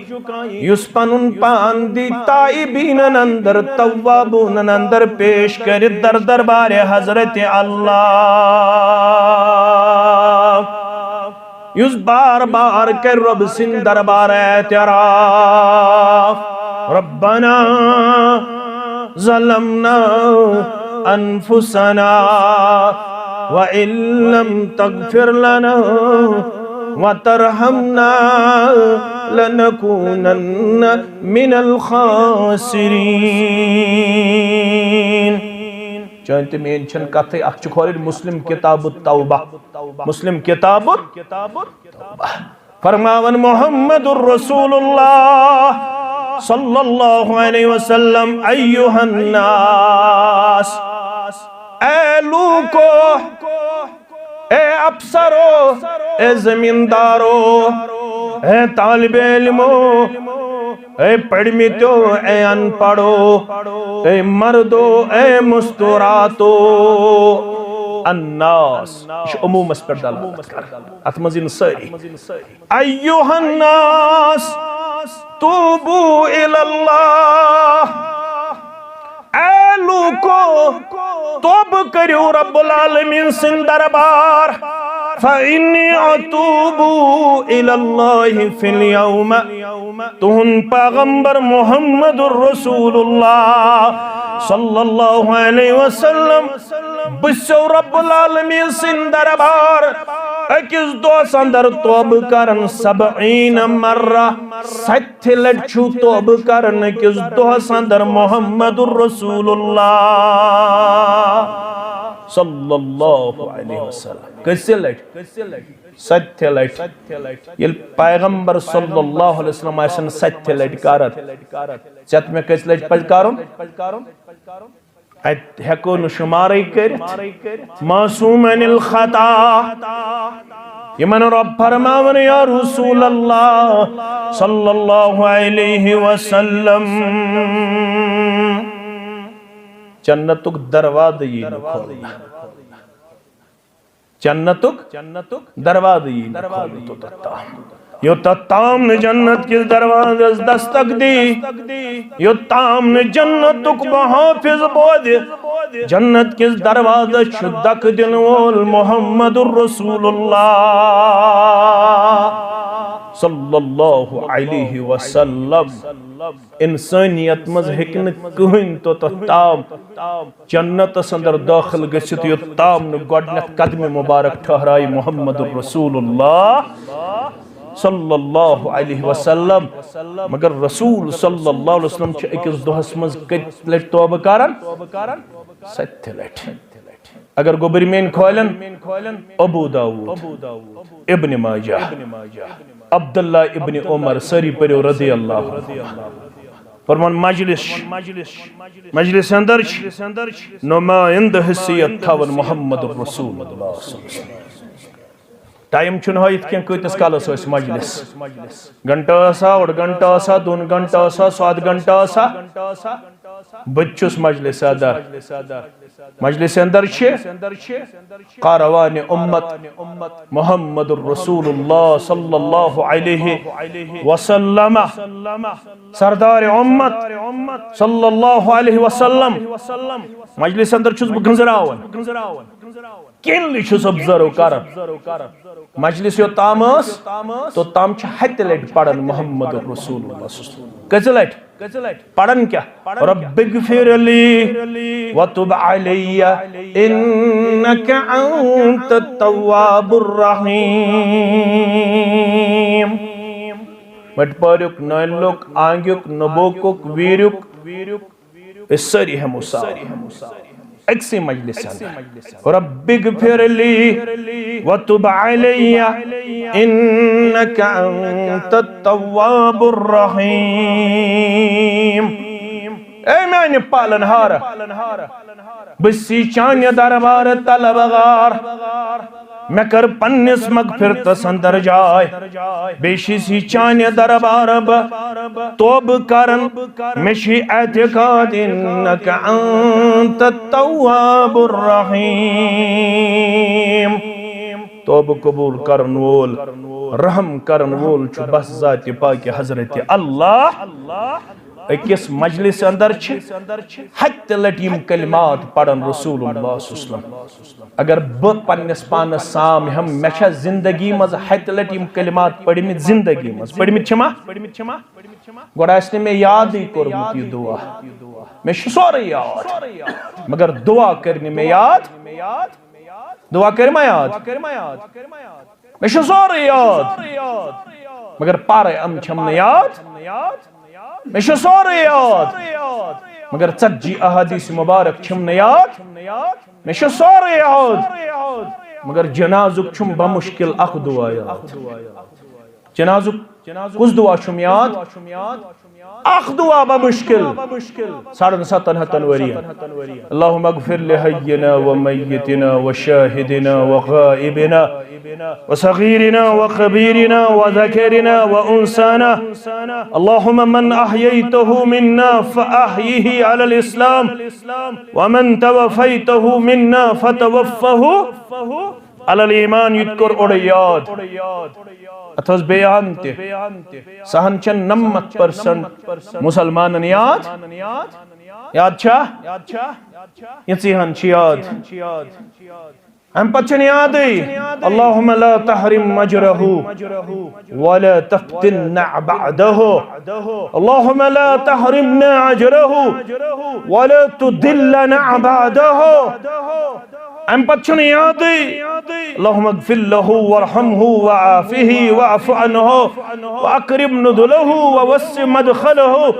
یُس پنُن پان دی تائبینن اندر، توابونن اندر پیش کرِ در دربارِ حضرت اللہ، یُس بار بار کرِ رۄب سٕنٛدِ دربار اعتراف، ربنا ظلمنا أنفسنا وإن لم تغفر لنا وترحمنا لنكونن من الخاسرين۔ چٲنۍ تہٕ میٲنۍ چھَنہٕ کتھٕے، اکھ چھُ کھولٕنۍ مسلم کتاب التوبہ، مسلم کتاب التوبہ۔ فرماون محمد رسول اللہ صلی اللہ علیہ وسلم، ایھا الناس، اے لوکو، اے افسرو، اے زمیندارو، اے طالب علمو، اے پڑھمتو، اے ان پڑھو، اے مردو، اے مستوراتو۔ الناس، یہِ چھُ عمومس پٮ۪ٹھ دلالت کران، اتھ منٛز یِن سٲری۔ ایھا الناس توبوا الی اللہ، اے لوکو، توبہٕ کٔرِو رب العالمین سٕنٛدِ دربار۔ فإنی أتوب إلی اللہ فی الیوم، تُہُنٛد پیغمبر محمد رسول اللہ صلی اللہ علیہ وسلم، بہٕ چھُسو رب العالمین سٕنٛدِ دربار أکِس دۄہس اندر توبہٕ کران سبعین مرہ، ستہِ لٹہِ چھُ توبہٕ کران أکِس دۄہس اندر محمد رسول اللہ صلی اللہ علیہ وسلم۔ کٔژِ لٹہِ؟ ستہِ لٹہِ۔ ییٚلہِ پیغمبر صلی اللہ علیہ وسلم آسن ستہِ لٹہِ کران، ژےٚ تہٕ مےٚ کٔژِ لٹہِ پزِ کرُن؟ اتہِ ہیٚکو نہٕ شمارٕے کٔرِتھ۔ معصوم عن الخطا۔ یِمن رۄب فرماوان، یا رسول اللہ صلی اللہ علیہ وسلم، جنتُک دروازٕ یی نہٕ کھولنہٕ۔ جنتُک دروازٕ یی نہٕ کھولنہٕ توٚتتھ تام، یوٚتتھ تام نہٕ جنت کِس دروازس دستک دی، یوٚتام نہٕ جنتُک محافظ بوزِ، جنت کِس دروازس چھُ دکہٕ دِنہٕ وول محمد رسول اللہ صلی اللہ علیہ وسلم۔ انسانیت منٛز ہیٚکہِ نہٕ کٕہٕنۍ توٚتتھ تام جنتس اندر دٲخل گٔژھِتھ، یوٚت تام نہٕ گۄڈٕنیتھ قدمِ مبارک ٹھہرایہِ محمد رسول اللہ صلی اللہ علیہ وسلم۔ مگر رسول صلی اللہ علیہ وسلم چھِ أکِس دۄہس منٛز کٔژِ لٹہِ توبہٕ کران؟ ستہِ لٹہِ۔ اگر گوٚبرۍ میٲنۍ کھولن، ابو داؤد، ابن ماجہ، عبداللہ ابن عمر، سٲری پٔرِو رضی اللہ عنہ۔ فرمان مجلس، مجلس اندر چھِ نمائندٕ حیثیت تھاوان محمد رسول اللہ صلی اللہ علیہ وسلم۔ ٹائم چھُنہٕ ہٲیِتھ کینٛہہ کۭتِس کالس ٲسۍ مجلس، گھنٹہٕ ٲسا، اوٚڑ گھنٹہٕ ٲسا، دۄن گھنٹہٕ ٲسا، سُہ ادھ گھنٹہٕ ٲسا، بہٕ تہِ چھُس مجلس صدر۔ مجلس اندر چھِ کاروان امت محمد رسول اللہ صلی اللہ علیہ وسلم، سردار امت صلی اللہ علیہ وسلم۔ مجلس اندر چھُس بہٕ گنزراوان، کِنلہِ چھُس observe کران۔ مجلس یوٚتام ٲس، توٚتام چھِ ہتہِ لٹہِ پران محمد رسول اللہ صلی اللہ علیہ وسلم۔ کٔژِ لٹہِ؟ پران کیٛاہ؟ رب اغفر لی وتب علی انک انت التواب الرحیم۔ مٹپٲریُک، نٲنۍ لوٚک، آنگیُک، نبوکُک، ویٖریُک، أسۍ سٲری ہٮ۪مو ساتھ أکسٕے مجلسہِ اندر۔ رب اغفر لی وتب علی انک انت التواب الرحیم۔ اے میانہِ پالن ہار، بہٕ چھُس چانہِ دربار طلبگار، مےٚ کر پننِس مغفرتس اندر جاے۔ بیٚیہِ چھُس چانہِ دربار بہٕ توبہٕ کران، مےٚ چھُ اعتقاد انک انت التواب الرحیم۔ توبہٕ قبول کرن وول، رحم کرن وول چھُ بس ذاتِ پاکِ حضرت اللہ۔ أکِس مجلس اندر چھِ ہتہِ لٹہِ یِم کلمات پران رسول اللہ صلی اللہ علیہ وسلم۔ اگر بہٕ پننِس پانس سام ہٮ۪م، مےٚ چھا زندگی منٛز ہتہِ لٹہِ یِم کلمات پٔرمٕتۍ زندگی منٛز؟ پٔرمٕتۍ چھِ ما؟ گۄڈٕ آسہِ نہٕ مےٚ یادٕے کوٚرمُت یہِ دعا۔ مےٚ چھُ سورُے یاد، مگر دعا کٔر نہٕ مےٚ یاد۔ دعا کٔر ما یاد؟ مےٚ چھُ سورُے یاد، مگر پارے یِم چھَم نہٕ یاد۔ مےٚ چھُ سورُے یاد، مگر ژتجی احادیث مبارک چھِم نہٕ یاد۔ مےٚ چھُ سورُے یاد، مگر جنازُک چھُم بمشکل اکھ دعا یاد۔ جنازُک کُس دعا چھُم یاد؟ اکھ دعا بمشکل ساڑن ستن ہتن ؤرین۔ اللهم اغفر لحينا وميتنا وشاهدنا وغائبنا وصغيرنا وكبيرنا وذكرنا وأنثانا. اللهم من أحييته منا فأحيه على الإسلام، ومن توفيته منا فتوفه على الإيمان. یہِ تہِ کوٚر اوٚڑُے یاد۔ اتھ ٲس بیٚیہِ ہن تہِ۔ سہن چھن نمتھ پرسنٹ مسلمانن یاد۔ یاد چھا؟ یِژٕے ہن چھِ یاد۔ امہِ پتہٕ چھُنہٕ یادٕے۔ اللهم لا تحرم مجره ولا تفتنا بعده. اللهم لا تحرمنا اجره ولا تضلنا بعده. امہِ پتہٕ چھُنہٕ یادٕے۔ اللهم اغفر له وارحمه وعافه واعف عنه واكرم نزله ووسع مدخله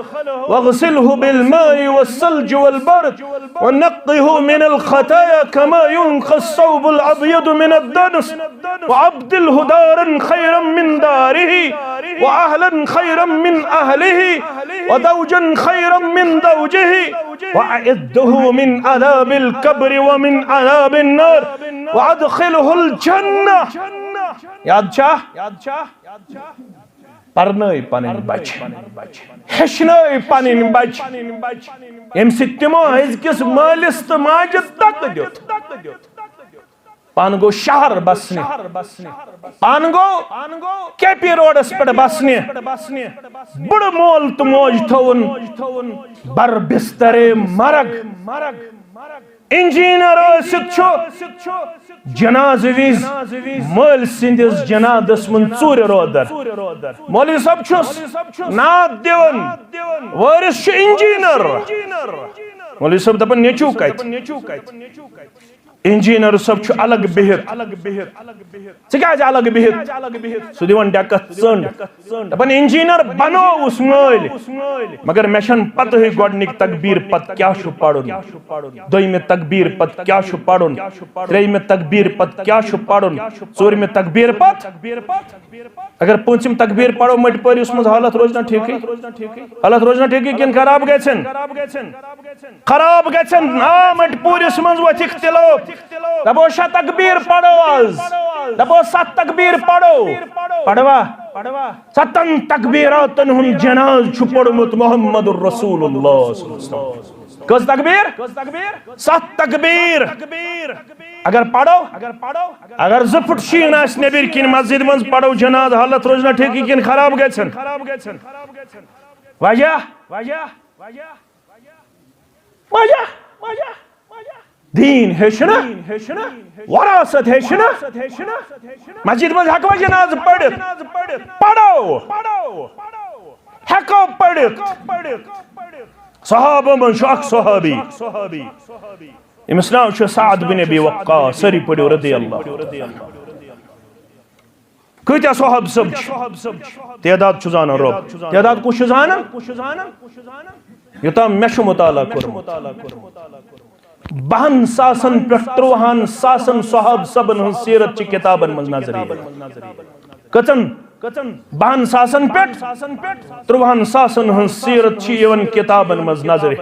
واغسله بالماء والثلج والبرد ونقه من الخطايا كما ينقى الثوب الأبيض من الدنس، وأبدله دارا خيرا من داره، وأهلا خيرا من أهله، وزوجا خيرا من زوجه، وأعذه من عذاب القبر ومن عذاب النار، وأدخله الجنة. یاد چھا؟ پرنٲے پنٕنۍ بچہِ، ہیٚچھنٲے پنٕنۍ بچہِ، ییٚمہِ سۭتۍ تِمو أزکِس مٲلِس تہٕ ماجہِ دکہٕ دیُت۔ پانہٕ گوٚو شہر بسنہِ، پانہٕ گوٚو کے پی روڈس پٮ۪ٹھ بسنہِ، بُڑٕ مول تہٕ موج تھووُن بر بسترے مرگ۔ انجینئر ٲسِتھ چھُ جنازٕ وِزِ مٲلۍ سٕنٛدِس جنازس منٛز ژوٗرِ روزدر۔ مولوی صٲب چھُس نعت دِوان، وٲرِث چھُ انجینئر۔ مولوی صٲب دپان، "نیٚچوٗ کتہِ؟" انجینئر صٲب چھُ الگ بِہِتھ۔ ژٕ کیازِ الگ بِہِتھ؟ سُہ دِوان ڈیکس ژٔنڈ۔ دپان، انجینئر بنووُس مٲلۍ، مگر مےٚ چھَنہٕ پتہٕے گۄڈٕنِکۍ تکبیر پتہٕ کیٛاہ چھُ پرُن، دوٚیمہِ تکبیر پتہٕ کیٛاہ چھُ پرُن، ترٛیٚیمہِ تکبیر پتہٕ کیٛاہ چھُ پرُن، ژوٗرمہِ تکبیر پتہٕ۔ اگر پوٗنٛژِم تکبیر پرو مٔٹۍ پٲرِس منٛز، حالت روزِ نا ٹھیٖکٕے؟ حالت روزِ نا ٹھیٖکٕے کِنہٕ خراب گژھن؟ خراب گژھن۔ آ، مٔٹۍ پوٗرِس منٛز وۄتھِ اختلاف۔ دپو شےٚ تکبیر پرو آز، دپو ستھ تکبیر پرو۔ پروا؟ ستن تکبیراتن ہُنٛد جناز چھُ پوٚرمُت محمد رسول اللہ صلی اللہ علیہ وسلم۔ کٔژ تکبیر؟ ستھ تکبیر۔ اگر پرو، اگر زٕ فُٹ شیٖن آسہِ نیٚبٕرۍ کِنۍ مسجد منٛز، پرو جناز، حالت روزِ نا ٹھیٖکٕے کِنہٕ خراب گژھن؟ وجہ؟ وجہ؟ دیٖن ہیٚچھنہٕ، وراثت ہیٚچھنہٕ۔ مسجد منٛز ہٮ۪کوا جنازٕ پٔرِتھ؟ پرو۔ ہٮ۪کو پٔرِتھ۔ صحابہٕ منٛز چھُ اکھ صحابی، أمِس ناو چھُ سعد بن ابی وقاص، سٲری پٔرِو رضی اللہ۔ کۭتیاہ صحابہٕ صٲب چھِ؟ تعداد چھُ زانان رۄب۔ تعداد کُس چھُ زانان؟ یوٚتام مےٚ چھُ مطالعہ کوٚرمُت، بَہَن ساسَن پٮ۪ٹھ ترٛۆہَن ساسَن صحابہٕ صٲبَن ہٕنٛز سیرت چھِ کِتابَن منٛز نظر یِوان۔ کٔژَن؟ کٔژن؟ بَہَن ساسن پٮ۪ٹھ تُرٛوَہَن ساسن ہٕنٛز سیرت چھِ یِوان کِتابن منٛز نظرِ۔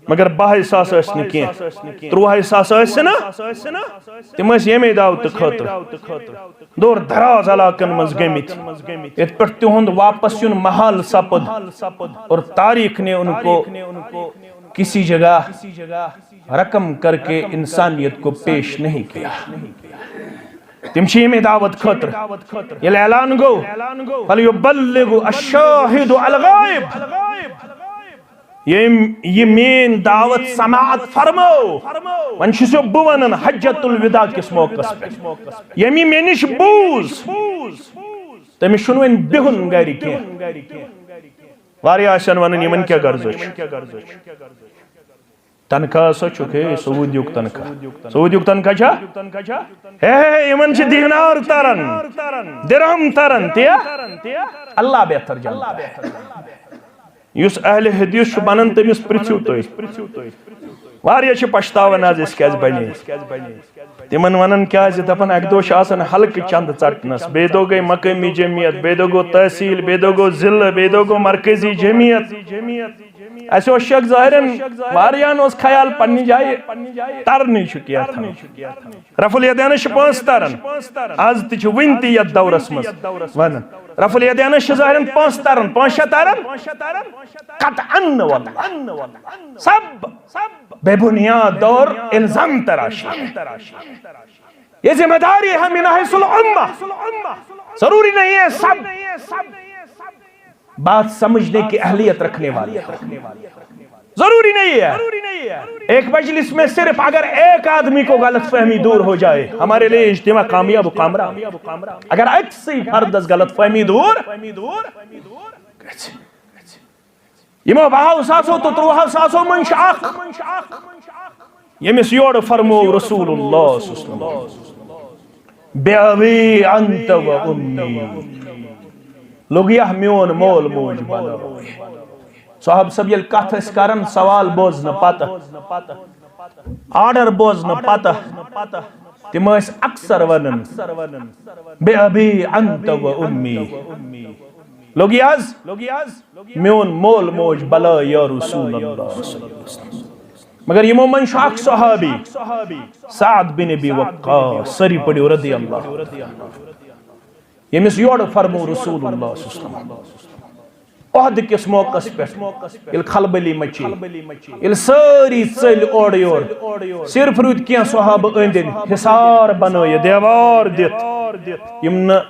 مگر بَہَے ساس ٲسۍ نہٕ کینٛہہ، تُرٛوَہَے ساس ٲسۍ نہ، تِم ٲسۍ ییٚمے دعوتہٕ خٲطرٕ دور دراز علاقن منٛز گٔمٕتۍ، ییٚتہِ پٮ۪ٹھ تِہُنٛد واپس یُن محال سپُد۔ اور تاریخ نے ان کو کسی جگہ رقم کر کے انسانیت کو پیش نہیں کیا۔ تِم چھِ ییٚمے دعوت خٲطرٕ۔ ییٚلہِ اعلان گوٚو، "فَلْيُبَلِّغْ الشَّاهِدُ الْغَائِبَ"، ییٚمۍ یہِ میٲنۍ دعوت سماعت فرمٲو، وۄنۍ چھُسو بہٕ ونان حجۃ الوداع کِس موقعس پٮ۪ٹھ، ییٚمۍ یہِ مےٚ نِش بوٗز، تٔمِس چھُنہٕ وۄنۍ بِہُن گرِ کینٛہہ۔ واریاہ آسن ونان، یِمن کیٛاہ غرضہ چھُ؟ تنخواہ ہسا چھُکھ، ہے، سعودیُک تنخواہ۔ سعودیُک تنخواہ چھا؟ ہے، ہے، یِمن چھِ دینار تران، درہم تران، تی؟ اللہ بہتر جانتا ہے۔ یُس اہل حدیث چھُ بنان، تٔمِس پرژھِو تُہۍ۔ واریاہ چھِ پچھتاوان آز، أسۍ کیازِ بنے۔ تِمن ونان کیازِ؟ دپان، اکہِ دۄہ چھِ آسان حلقہٕ چندٕ ژٹنس، بیٚیہِ دۄہ گٔے مقٲمی جمعیت، بیٚیہِ دۄہ گوٚو تحصیل، بیٚیہِ دۄہ گوٚو ضلعہٕ، بیٚیہِ دۄہ گوٚو مرکزی جمعیت۔ اسہِ اوس شک ظاہرن، واریاہن اوس خیال پننہِ جایہِ ترنٕے چھُ کینٛہہ تھاوُن۔ رفع الیدینس چھِ پانٛژھ تران۔ از تہِ چھِ وُنہِ تہِ یتھ دورس منٛز ونان۔ رفع الیدینس چھِ ظاہرن پانٛژھ تران، پانٛژھ شےٚ تران۔ قطعاً واللہ۔ سب بے بنیاد اور الزام تراشی ہے۔ یہ ذمہ داری ہے من حیث الامہ۔ ضروری نہیں ہے سب بات سمجھنے کی اہلیت رکھنے والے ہوں۔ ضروری نہیں ہے ایک مجلس میں صرف اگر ایک آدمی کو غلط فہمی دور ہو جائے، ہمارے لیے اجتماع کامیاب و کامران۔ اگر اکسی فردس غلط فہمی دور گژھِ۔ یِمو بَہَو ساسو تہٕ تُرٛوَہَو ساسو منٛز چھُ اکھ، ییٚمِس یورٕ فرموو رسول اللہ صلی اللہ علیہ وسلم، "بأبی انت و امی"، لوٚگ یا میون مول موج بنٲوِتھ۔ صاحب صٲب ییٚلہِ کتھ ٲسۍ کران، سوال بوزنہٕ پتہٕ، آرڈر بوزنہٕ پتہٕ، تِم ٲسۍ اکثر ونان، "بأبی انت و امی"۔ لوٚگ یا حظ؟ میون مول موج بلٲے یا رسول اللہ صلی اللہ علیہ وسلم۔ مگر یِمو منٛز چھُ اکھ صحابی، سعد بن ابی وقاص، سٲری پٔرِو رضی اللہ عنہ، ییٚمِس یورٕ فرموو رسول اللہ صلی اللہ علیہ وسلم۔ عہد کِس موقعس پٮ۪ٹھ ییٚلہِ کھلبلی مچے، ییٚلہِ سٲری ژٔلۍ اورٕ یور، صرف روٗدۍ کینٛہہ صحابہٕ أنٛدۍ أنٛدۍ حصار بنٲیِتھ، دیوار دِتھ، یِم نہٕ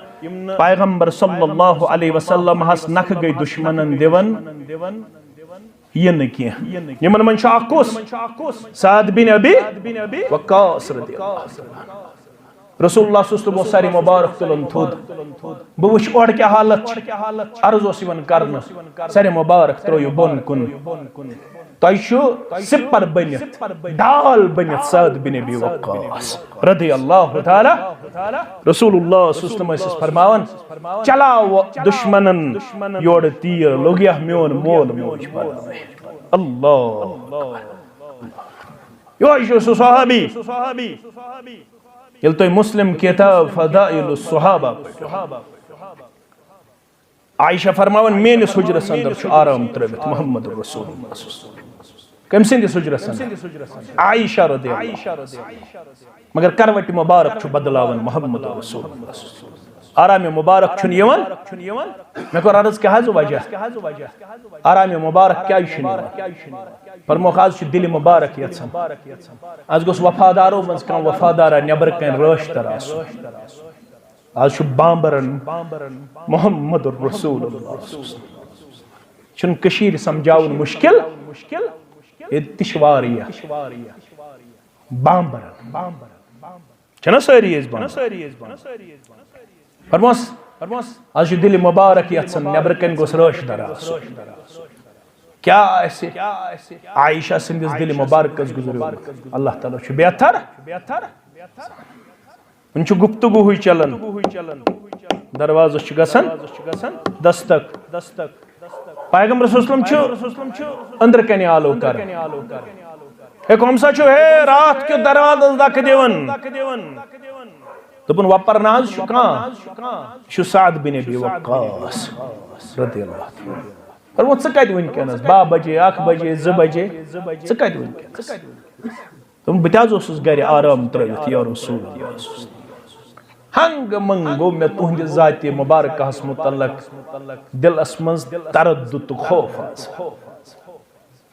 پیغمبر صلی اللہ علیہ وسلم ہس نکھٕ گٔے دشمنن دِوان یِنہٕ کینٛہہ۔ یِمن منٛز چھُ اکھ کُس؟ سعد بن ابی وقاص رضی اللہ عنہ۔ رسول اللہ صلی اللہ علیہ وسلم اوس سرِ مبارک تُلان تھوٚد۔ بہٕ وٕچھِ اورٕ کیٛاہ حالت چھِ۔ عرض اوس یِوان کرنہٕ، سرِ مبارک ترٲیِو بۄن کُن۔ تۄہہِ چھُ سِپر بٔنِتھ، ڈال بٔنِتھ سعد بن ابی وقاص رضی اللہ تعالیٰ۔ رسول اللہ صلی اللہ علیہ وسلم ٲسِس فرماوان، "چلاو دشمنن یورٕ تیٖر، لوٚگ یا میون مول موج بنٲوِتھ۔" اللہ اکبر۔ یہوے چھُ سُہ صحابی، ییٚلہِ تُہۍ مسلم کتاب فضائل الصحابہ پٔرِو، عائشہ فرماوان، میٲنِس حجرس اندر چھُ آرام ترٲوِتھ محمد رسول اللہ۔ کٔمۍ سٕنٛدِس حجرس اندر؟ عائشہ رضی اللہ عنہا۔ مگر کروٹہِ مبارک چھُ بدلاوان محمد رسول اللہ۔ آرام مبارک چھُنہٕ یِوان۔ مےٚ کوٚر عرض، کیٛاہ حظ وجہ؟ آرام مبارک کیٛازِ چھُنہٕ یِوان؟ فرموکھ، از چھُ دِلہِ مبارک یژھان۔ از گوٚژھ وفادارو منٛز کانٛہہ وفادارا نٮ۪برٕ کنہِ رٲچھ تر آسُن۔ از چھُ بامبرن محمد رسول اللہ۔ چھُنہٕ کٔشیٖرِ سمجھاوُن مُشکِل، ییٚتہِ تہِ چھِ واریاہ بامبرن۔ چھِنہ سٲری أسۍ بامبر؟ فرموس، از چھُ دِلہِ مبارک یژھان، نٮ۪برٕ کنہِ گوٚژھ رٲچھ دار آسُن۔ کیٛاہ آسہِ عائشہ سٕنٛدِس دِلہِ مبارکس گُزریومُت؟ اللہ تعالیٰ چھُ بہتر۔ وۄنۍ چھُ گفتگوہٕے چلان، دروازس چھُ گژھان دستک۔ پیغمبر صلی اللہ علیہ وسلم چھُ أنٛدرٕ کنہِ آلو کران۔ ہے، کۄم سا چھُ، ہے، راتھ کیُتھ دروازس دکہٕ دِوان؟ دوٚپُن، وۄپر نہ حظ چھُ کانٛہہ، یہِ چھُ سعد بن ابی وقاص رضی اللہ عنہ۔ فرموو، ژٕ کتہِ وٕنکیٚنس؟ باہ بجے، اکھ بجے، زٕ بجے، ژٕ کتہِ وٕنکیٚنس؟ دوٚپُن، بہٕ تہِ حظ اوسُس گرِ آرام ترٲوِتھ یا رسول اللہ۔ ہنگہٕ منگہٕ گوٚو مےٚ تُہنٛدِ ذاتِ مبارکہس متعلق دلس منٛز تردد تہٕ خوف حظ۔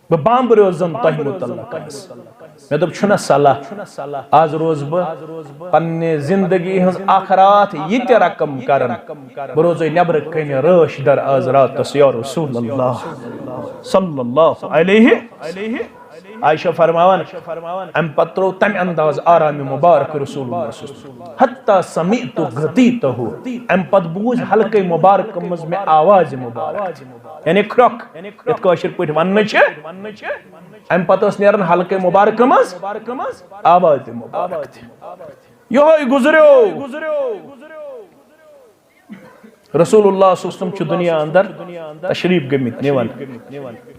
بہٕ بامبریوس زن تۄہہِ متعلق آز۔ مےٚ دوٚپ، چھُنہ صلاح، آز روزٕ بہٕ پننہِ زندگی ہٕنٛز اکھ راتھ یہِ تہِ رقم کران، بہٕ روزے نٮ۪برٕ کنہِ رٲچھ در آز راتس یا رسول اللہ صلی اللہ علیہ۔ عائشہ فرماوان، امہِ پتہٕ ترٛوو تمہِ انداز آرامِ مبارک رسول اللہ صلی اللہ علیہ وسلم۔ حتی سمعت غطیتہ، امہِ پتہٕ بوٗز حلقے مبارک منٛز مےٚ آواز مبارک۔ یعنی کھرٛۄکھ، یَتھ کٲشِر پٲٹھۍ وَننہٕ چھِ۔ اَمہِ پَتہٕ ٲس نیران حلقہٕ مُبارکہٕ منٛز آواز تہِ مُبارک تہِ۔ یِہوٚے گُزریو۔ رسول اللہ صلی اللہ علیہ وسلم چھُ دُنیا اندر تشریف گٔمٕتۍ نِوان۔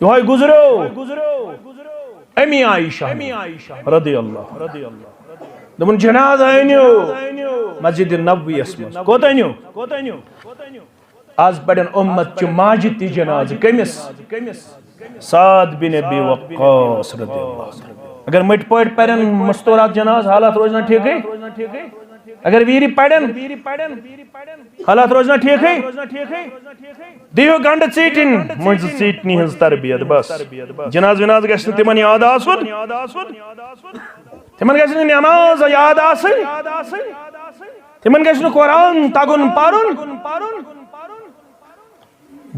یِہوٚے گُزریو امی عائشہ رضی اللہ عنہا۔ دوٚپُن، جنازٕ أنِو مسجد نبویَس منٛز۔ کوٚت أنِو؟ آز پرن امت چہ ماجد تہ جنازہ کمس؟ سعد بن ابی وقاص رضی اللہ عنہ۔ اگر مٹھ پاٹھۍ پرن مستورات جنازہ، حالات روزنہ ٹھیکے؟ اگر ویری پرن، حالات روزنہ ٹھیکے؟ دیو گنڈ ژیٹن، منز ژیٹنی ہنز تربیت بس۔ جناز وناز گژھِ نہ تمن یاد آسن، تمن گژھِ نہ نماز یاد آسن۔ تمن گژھِ نہٕ قرآن تگُن پرُن۔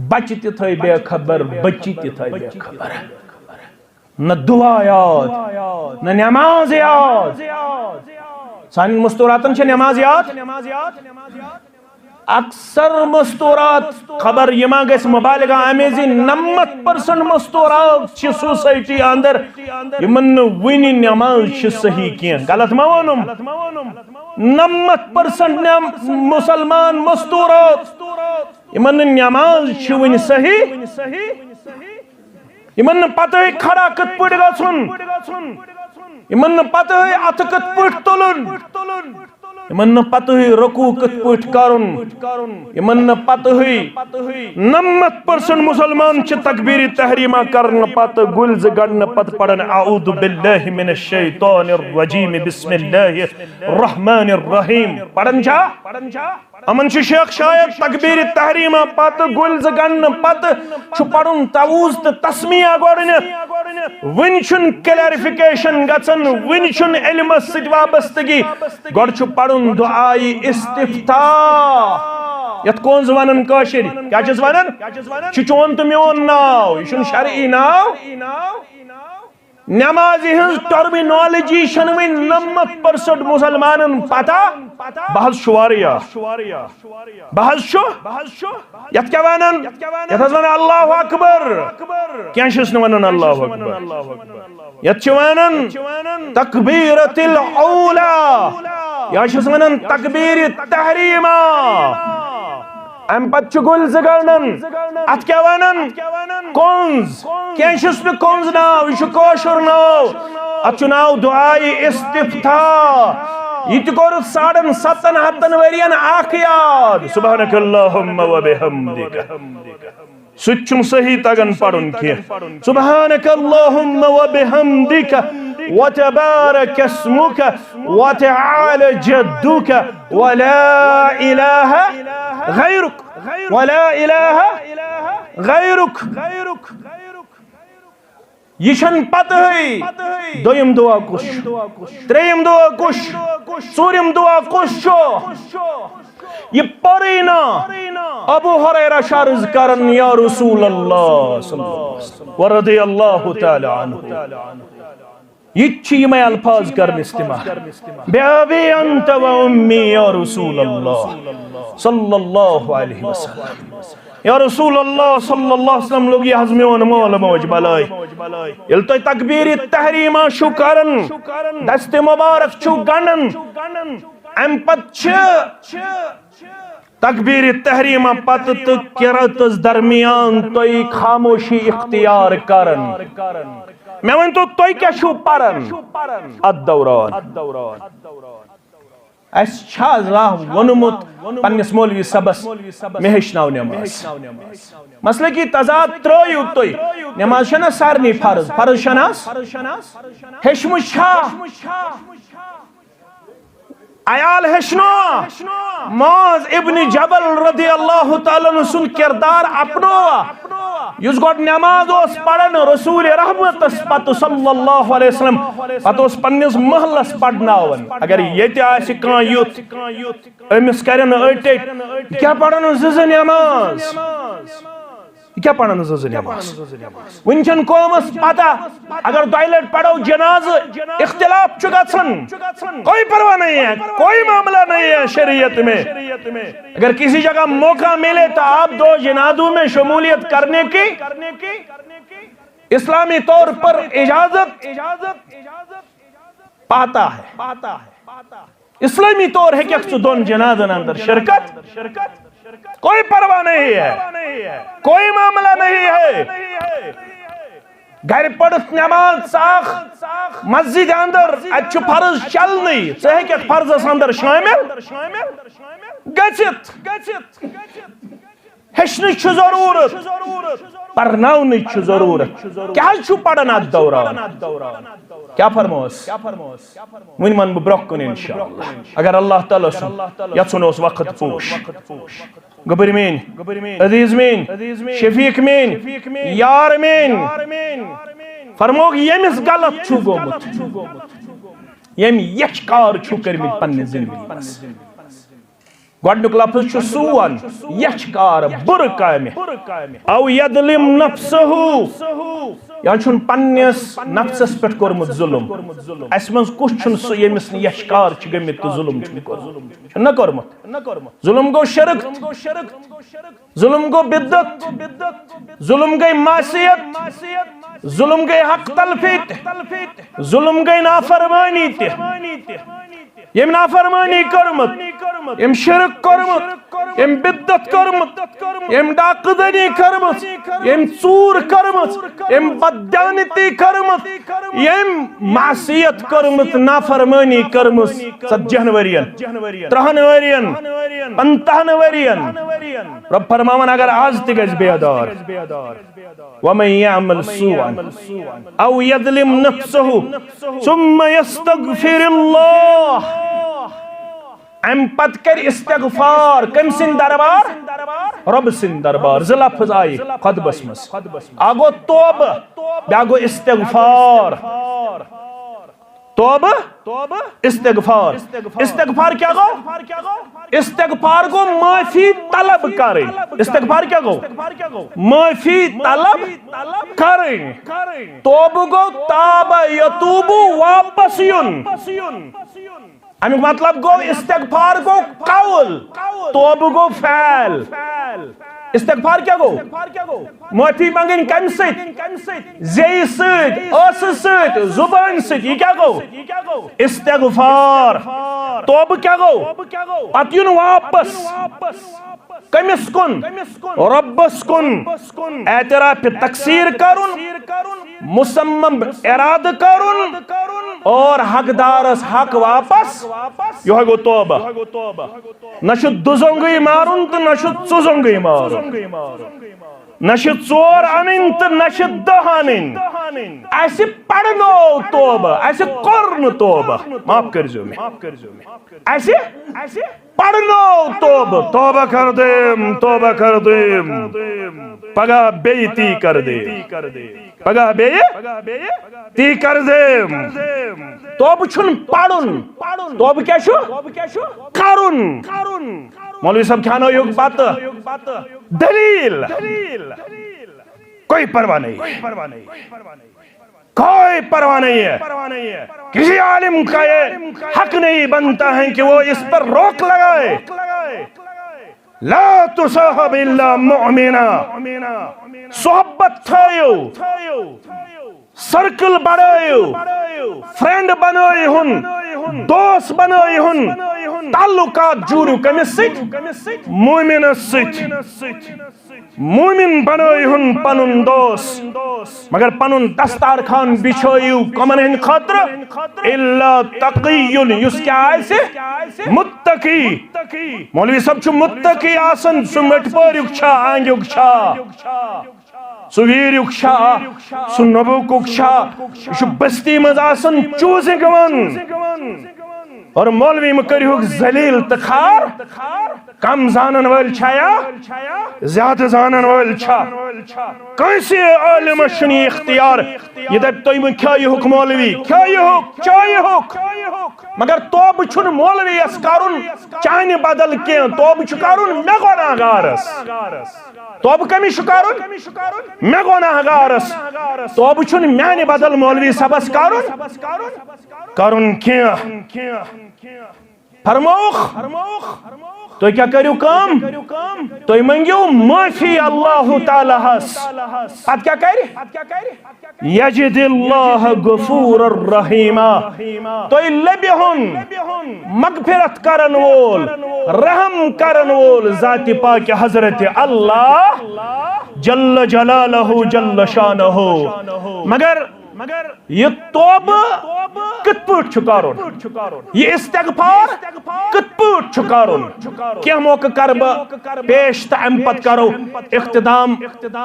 بچہِ تہِ تھٲے بے خبر، بچی تہِ تھٲے بے خبر۔ نہ دعا یاد، نہ نماز یاد۔ سانٮ۪ن مستوراتن چھےٚ نماز یاد؟ اکثر مستورات، خبر یہِ ما گژھِ مبالغہ آمیزی، نمتھ پرسنٹ مستورات چھِ سوسائٹی اندر یِمن نہٕ وُنہِ نماز چھِ صحیح کینٛہہ۔ غلط ما ووٚنُم؟ نمتھ پرسنٹ نم-، مسلمان مستورات، یِمن نہٕ نماز چھِ وُنہِ صحیح، یِمن نہٕ پتہٕے کھڑا کِتھ پٲٹھۍ گژھُن، یِمن نہٕ پتہٕے اتھٕ کِتھ پٲٹھۍ تُلُن، یِمن نہٕ پتہٕے رکوع کِتھ پٲٹھۍ کرُن، یِمن نہٕ پتہٕے۔ نمتھ پرسنٹ مسلمان چھِ تکبیر تحریمہ کرنہٕ پتہٕ گُلۍ زٕ گنڈنہٕ پتہٕ پران، اعوذ باللہ من الشیطان الرجیم، بسم اللہ الرحمن الرحیم۔ پران چھا؟ یِمن چھُ شیخ شاید تکبیر تحریمہ پتہٕ گُلۍ زٕ گنڈنہٕ پتہٕ چھُ پرُن تعوذ تہٕ تسمیہ گۄڈٕنیتھ۔ وُنہِ چھُنہٕ کلیریفکیشن گژھان، وُنہِ چھُنہٕ علمس سۭتۍ وابستگی۔ گۄڈٕ چھُ پرُن دعائے استفتاح، یتھ کونٛز ونان کٲشِرۍ۔ کیٛاہ چھِس ونان؟ چھُ چون تہٕ میون ناو، یہِ چھُنہٕ شرعی ناو۔ نمازِ ہٕنٛز ٹرمینالوجی چھنہٕ وۄنۍ نمتھ پرسنٹ مسلمانن پتہ۔ بہٕ حظ چھُ واریاہ۔ بہٕ حظ چھُ۔ یتھ کیٛاہ ونان؟ یتھ حظ ونان اللہ اکبر۔ کینٛہہ چھِس نہٕ ونان اللہ اکبر۔ یتھ چھِ ونان تکبیرۃ الاولیٰ۔ یا چھِس ونان تکبیر تحریمہ۔ امہِ پتہٕ چھُ گُلۍ زٕ گنڈان۔ اتھ کیٛاہ ونان؟ کونٛز۔ کینٛہہ چھُس نہٕ کونٛز ناو، یہِ چھُ کٲشُر ناو۔ اتھ چھُ ناو دعائے استفتاح۔ یہِ تہِ کوٚرُتھ ساڑن ستن ہتن ؤرین اکھ یاد۔ سبحانک اللہم و بحمدک۔ سُہ تہِ چھُنہٕ صحیح تگان پرُن کینٛہہ۔ سبحانک اللہم و بحمدک و تبارک اسمک و تعالی جدک و لا الہ غیرک، و لا الہ غیرک۔ یہِ چھَنہٕ پتہٕے دوٚیِم دُعا کُس چھُ، ترٛیٚیِم دُعا کُس چھُ، ژوٗرِم دُعا کُس چھُ۔ یہِ پوٚرُے نہ ابو ہریرہ چھُ عرض کران، یا رسول اللہ صلی اللہ علیہ وسلم، و رضی اللہ تعالی عنہ۔ یہِ تہِ چھِ یِمے الفاظ کران استعمال، بأبی انت و امی یا رسول اللہ صلی اللہ علیہ وسلم۔ یا رسول اللہ صلی اللہ علیہ وسلم، لوٚگ یہِ حظ میون مول موج بلاے۔ ییٚلہِ تُہۍ تکبیر تحریمہ چھِو کران، دست مبارک چھِو گنڈان، امہِ پتہٕ چھِ تکبیر تحریمہ پتہٕ تہٕ قراتس درمیان تُہۍ خاموشی اختیار کران۔ مےٚ ؤنۍ تو، تُہۍ کیٛاہ چھِو پران اتھ دوران؟ اسہِ چھا زانٛہہ ووٚنمُت پننِس مولوی صٲبس، مےٚ ہیٚچھناو نٮ۪ماز؟ مسلکی تضاد ترٲیِو تُہۍ۔ نٮ۪ماز چھےٚ نہ سارنٕے فرض؟ فرض چھےٚ نہ حظ؟ ہیٚچھمٕژ چھا؟ عیال ہیٚچھنو؟ معاذ ابن جبل رضی اللہ تعالیٰ عنہ سُنٛد کردار اپنووا؟ یُس گۄڈٕ نٮ۪ماز اوس پران رسول رحمتس پتہٕ صلی اللہ علیہ وسلم، پتہٕ اوس پننِس محلس پرناوان۔ اگر ییٚتہِ آسہِ کانٛہہ یُتھ، أمِس کرن أٹۍ أٹۍ، یہِ کیٛاہ پران زٕ زٕ نٮ۪ماز؟ یہِ کیٛاہ پران زٕ زٕ نٮ۪ماز؟ وٕنہِ چھَنہٕ قومس پتہ، اگر دۄیہِ لٹہِ پرو جنازٕ، اختلاف چھُ گژھان، کوئی پرواہ نہیں ہے، کوئی معاملہ نہیں ہے شریعت میں۔ اگر کسی جگہ موقع ملے تو آپ دو جنازوں میں شمولیت کرنے کی اسلامی طور پر اجازت پاتا ہے۔ اسلامی طور ہیٚککھ ژٕ دۄن جنازن اندر شرکت، کوئی پرواہ نہیں ہے، کوئی معاملہ نہیں ہے۔ گرِ پٔرِتھ نماز ژاکھ مسجد اندر، اتہِ چھُ فرض چلنٕے، ژٕ ہیٚککھ فرضس اندر شٲمِل گٔژھِتھ۔ ہیٚچھنٕچ چھِ ضروٗرت، پرناونٕچ چھِ ضروٗرت۔ کیٛاہ حظ چھُو پران اتھ دوران؟ کیٛاہ فرموس؟ وۄنۍ ونہٕ بہٕ برٛونٛہہ کُن انشاءاللہ، اگر اللہ تعالیٰ سُنٛد یژھُن اوس وقت پوش۔ گوٚبٕرۍ میٛٲنۍ، عزیز میٛٲنۍ، شفیق میٛٲنۍ، یار میٛٲنۍ، فرمووُکھ ییٚمِس غلط چھُ گوٚمُت، ییٚمۍ یچھ کار چھُ کٔرمٕتۍ پننہِ زندگی منٛز۔ گۄڈنیُک لفظ چھُ سون، یچھ کار، بُرٕ کامہِ۔ او یظلم نفسہ، یا چھُن پننِس نفسس پٮ۪ٹھ کوٚرمُت ظلم۔ اسہِ منٛز کُس چھُنہٕ سُہ ییٚمِس نہٕ یچھ کار چھِ گٔمٕتۍ تہٕ ظلم چھُنہٕ کوٚرمُت؟ چھُنہٕ نہ کوٚرمُت۔ ظلم گوٚو شرک، ظلم گوٚو بدعت، ظلم گٔے معصیت، ظلم گٔے حق تلفی تہِ، ظلم گٔے نافرمٲنی تہِ۔ ییٚمۍ نافرمٲنی کٔرمٕژ، ییٚمۍ شرک کوٚرمُت، ییٚمۍ بدعت کٔرمٕژ، ییٚمۍ ڈاکہٕ دٔری کٔرمٕژ، ییٚمۍ ژوٗر کٔرمٕژ، ییٚمۍ بددیانتی کٔرمٕژ، ییٚمۍ معصیت کٔرمٕژ، نافرمٲنی کٔرمٕژ ژتجی ہن ؤرین، ترٕہن ؤرین، پنٛژاہن ؤرین۔ رب فرماوان، اگر آز تہِ گژھِ بیدار، ومن یعمل سوءا او یظلم نفسہ ثم یستغفر اللہ، امہِ پتہٕ کرِ استغفار۔ کٔمۍ سٕنٛدِ دربار؟ رۄب سٕنٛدِ دربار۔ زٕ لفظ آیہِ خطبس منٛز۔ اکھ گوٚو توبہٕ، بیٛاکھ گوٚو استغفار۔ توبہٕ، استغفار۔ استغفار کیٛاہ گوٚو؟ استغفار گوٚو معٲفی طلب کرٕنۍ۔ استغفار کیٛاہ گوٚو؟ معٲفی طلب کرٕنۍ۔ توبہٕ گوٚو تاب یتوب، واپس یُن۔ امیُک مطلب گوٚو استغفار گوٚو قول، توبہٕ گوٚو فعل۔ استغفار کیٛاہ گوٚو؟ معٲفی منٛگٕنۍ کَمہِ سۭتۍ؟ زیٚیہِ سۭتۍ، ٲسہٕ سۭتۍ، زُبٲنۍ سۭتۍ۔ یہِ کیٛاہ گوٚو؟ استغفار۔ توبہٕ کیٛاہ گوٚو؟ پتہٕ یُن واپس۔ کٔمِس کُن؟ رۄبس کُن۔ اعتراف تقصیر کرُن، مصمم ارادٕ کرُن اور حقدارس حق واپس۔ یِہوٚے گوٚو توبہ۔ نہ چھُ دُزونگٕے مارُن تہٕ نہ چھُ ژُزونگٕے مارُن۔ نہ چھِ ژور اَنٕنۍ تہٕ نہ چھِ دَہ اَنٕنۍ۔ اَسہِ پَرنوو توبہٕ، اَسہِ کوٚر نہٕ توبہٕ۔ معاف کٔرۍزیو مےٚ۔ اَسہِ، اَسہِ پَرنوو توبہٕ، توبہ کر دیم، توبہ کر دیم۔ پگاہ بیٚیہِ تی کر دیم۔ پگاہ بیٚیہِ تی کر دیم۔ توبہٕ چھُنہٕ پَرُن۔ توبہٕ کیٛاہ چھُ؟ کَرُن۔ مولوی صٲب کھیانٲیِو بَتہٕ۔ دلیل۔ کوئی پرواہ نہیں۔ کوئی پرواہ نہیں ہے۔ کسی عالم کا یہ حق نہیں بنتا ہے کہ وہ اس پر روک لگائے۔ لا تصاحب الا مؤمنا۔ صحبت تھٲیِو، سرکل بڑٲیِو، فرینڈ بنٲیِہُن، دوست بنٲیِہُن، تعلقات جوٗڑِو کٔمِس سۭتۍ؟ مومنس سۭتۍ۔ مومن بنٲیہُن پنُن دوست، مگر پنُن دستارخان بچھٲیِو کمن ہٕنٛدِ خٲطرٕ؟ الا تقی، یُس کیٛاہ آسہِ؟ متقی۔ مولوی صٲب چھُ متقی آسان، سُہ مٔٹۍ پٲریُک چھا، آنگیُک چھا؟ سُہ ویٖریُک چھا، سُہ نبوکُک چھا، یہِ چھُ بستی منٛز آسان چوٗزِ گٮ۪وان۔ اور مولوی مہٕ کٔرِہُکھ ذلیل تہٕ خوار۔ کم زانن وٲلۍ چھا یا زیادٕ زانن وٲلۍ چھا؟ کٲنٛسہِ عٲلمس چھُنہٕ یہِ اختیار، یہِ دپہِ تُہۍ مہٕ کھیٲیِہُکھ مولوی، کھیٲیِہُکھ، چٲیِہُکھ۔ مگر توبہٕ چھُنہٕ مولویس کرُن چانہِ بدل کینٛہہ، توبہٕ چھُ کرُن مےٚ گۄناہ گارس۔ توبہٕ کٔمِس چھُ کرُن؟ مےٚ گۄناہ گارس۔ توبہٕ چھُنہٕ میانہِ بدل مولوی صٲبس کرُن، کرُن کینٛہہ۔ فرمووُکھ، تُہۍ کیٛاہ کٔرِو کٲم؟ تُہۍ مٔنگِو معٲفی اللہ تعالیٰ ہس۔ پتہٕ کیٛاہ کرِ؟ یجد اللہ غفور الرحیما۔ تُہۍ لٔبِہُن مغفرت کرن وول، رحم کرن وول ذاتِ پاکِ حضرت اللہ جل جلالہ جل شانہ۔ مگر یہِ توبہٕ کِتھ پٲٹھۍ چھُ کرُن؟ یہِ استغفار کِتھ پٲٹھۍ چھُ کرُن؟ کینٛہہ موقعہٕ کرٕ بہٕ پیش تہٕ اَمہِ پتہٕ کرو اختتام،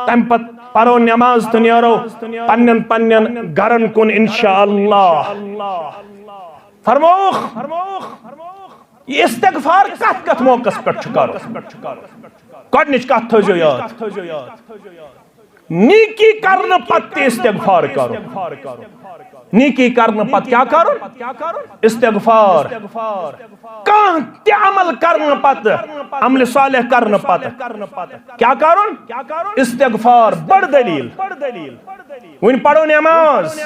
تَمہِ پتہٕ پرو نماز تہٕ نیرو پننٮ۪ن پننٮ۪ن گرن کُن انشاءاللہ۔ فرمووُکھ، یہِ استغفار کتھ کتھ موقعس پٮ۪ٹھ چھُ کرُن؟ گۄڈنِچ کتھ تھٲوزیو یاد، نیکی کرنہٕ پتہٕ تہِ استغفار کرُن۔ نیکی کرنہٕ پتہٕ کیٛاہ کرُن؟ استغفار۔ کانٛہہ تہِ عمل کرنہٕ پتہٕ، عملِ صالح کرنہٕ پتہٕ کیٛاہ کرُن؟ استغفار۔ بٔڑ دلیل۔ وۄنۍ پرو نماز،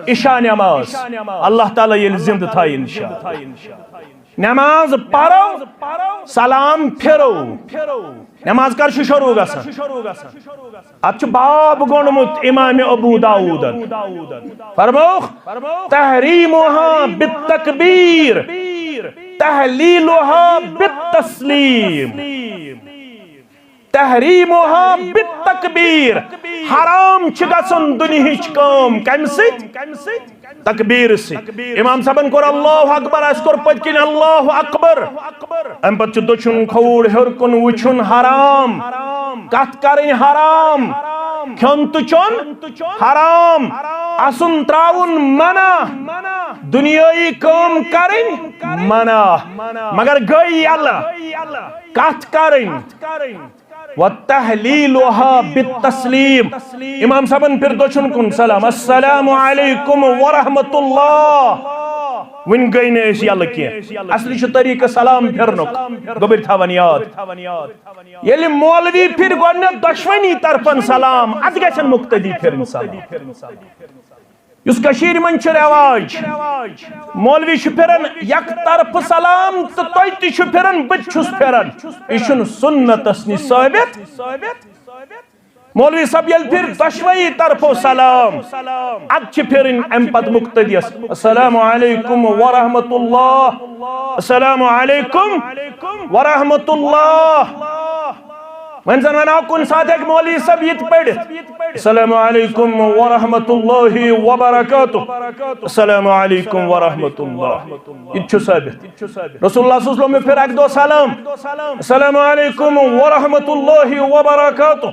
عشاء نماز، اللہ تعالیٰ ییٚلہِ زندٕ تھایہِ انشاءاللہ۔ نماز پرو، سلام پھرو۔ نماز کر چھُ شروع گژھان؟ اتھ چھُ باب گوٚنڈمُت امام ابو داؤدن۔ فرمووُکھ، تحریمها بالتکبیر، تحلیلها بالتسلیم۔ تحریمها بالتکبیر، حرام چھِ گژھان دُنیہٕچ کٲم۔ کمہِ سۭتۍ؟ تکبیر سۭتۍ۔ امام صٲبن کوٚر اللہ اکبر، اسہِ کوٚر پٔتۍ کِنۍ اللہ اکبر۔ امہِ پتہٕ چھُ دٔچھُن کھووُر ہیوٚر کُن وٕچھُن حرام، کتھ کرٕنۍ حرام، کھیوٚن تہٕ چیوٚن حرام، اسُن تراوُن منع، دُنیٲیی کٲم کرٕنۍ منع۔ مگر گٔے یلہٕ کتھ کرٕنۍ۔ وتحلیلها بالتسلیم۔ امام صٲبن پھر دٔچھُن کُن سلام، السلام علیکم ورحمۃ اللہ۔ وُنہِ گٔے نہٕ أسۍ یلہٕ کینٛہہ۔ اصلی چھُ طریقہٕ سلام پھرنُک، گوٚبٕرۍ تھاوان یاد۔ ییٚلہِ مولوی پھر گۄڈٕنٮ۪تھ دۄشوٕنی طرفن سلام، اتھ گژھن مقتدی پھرٕنۍ سلام۔ یُس کٔشیٖرِ منٛز چھُ رٮ۪واج، مولوی چھُ پھِران یک طرفہٕ سلام تہٕ تۄہہِ تہِ چھُ پھِران، بہٕ تہِ چھُس پھِران۔ یہِ چھُنہٕ سُنتس نِش ثٲبت۔ مولوی صٲب ییٚلہِ پھِرِ دۄشوَے طرفو سلام، اَدٕ چھِ پھِرٕنۍ اَمہِ پتہٕ مقتدیَس، السلام علیکم ورحمۃ اللہ، السلام علیکم ورحمۃ اللہ۔ وۄنۍ زن ونہو کُنہِ ساتہٕ ہیٚکہِ مولوی صٲب یہِ تہِ پٔرِتھ، السلام علیکم ورحمۃ اللہ وبرکاتہ، السلام علیکم ورحمۃ اللہ۔ یہِ تہِ چھُ ثٲبت۔ رسول اللہ صلی اللہ علیہ وسلم پھِر اکہِ دۄہ سلام، السلام علیکم ورحمۃ اللہ وبرکاتہ،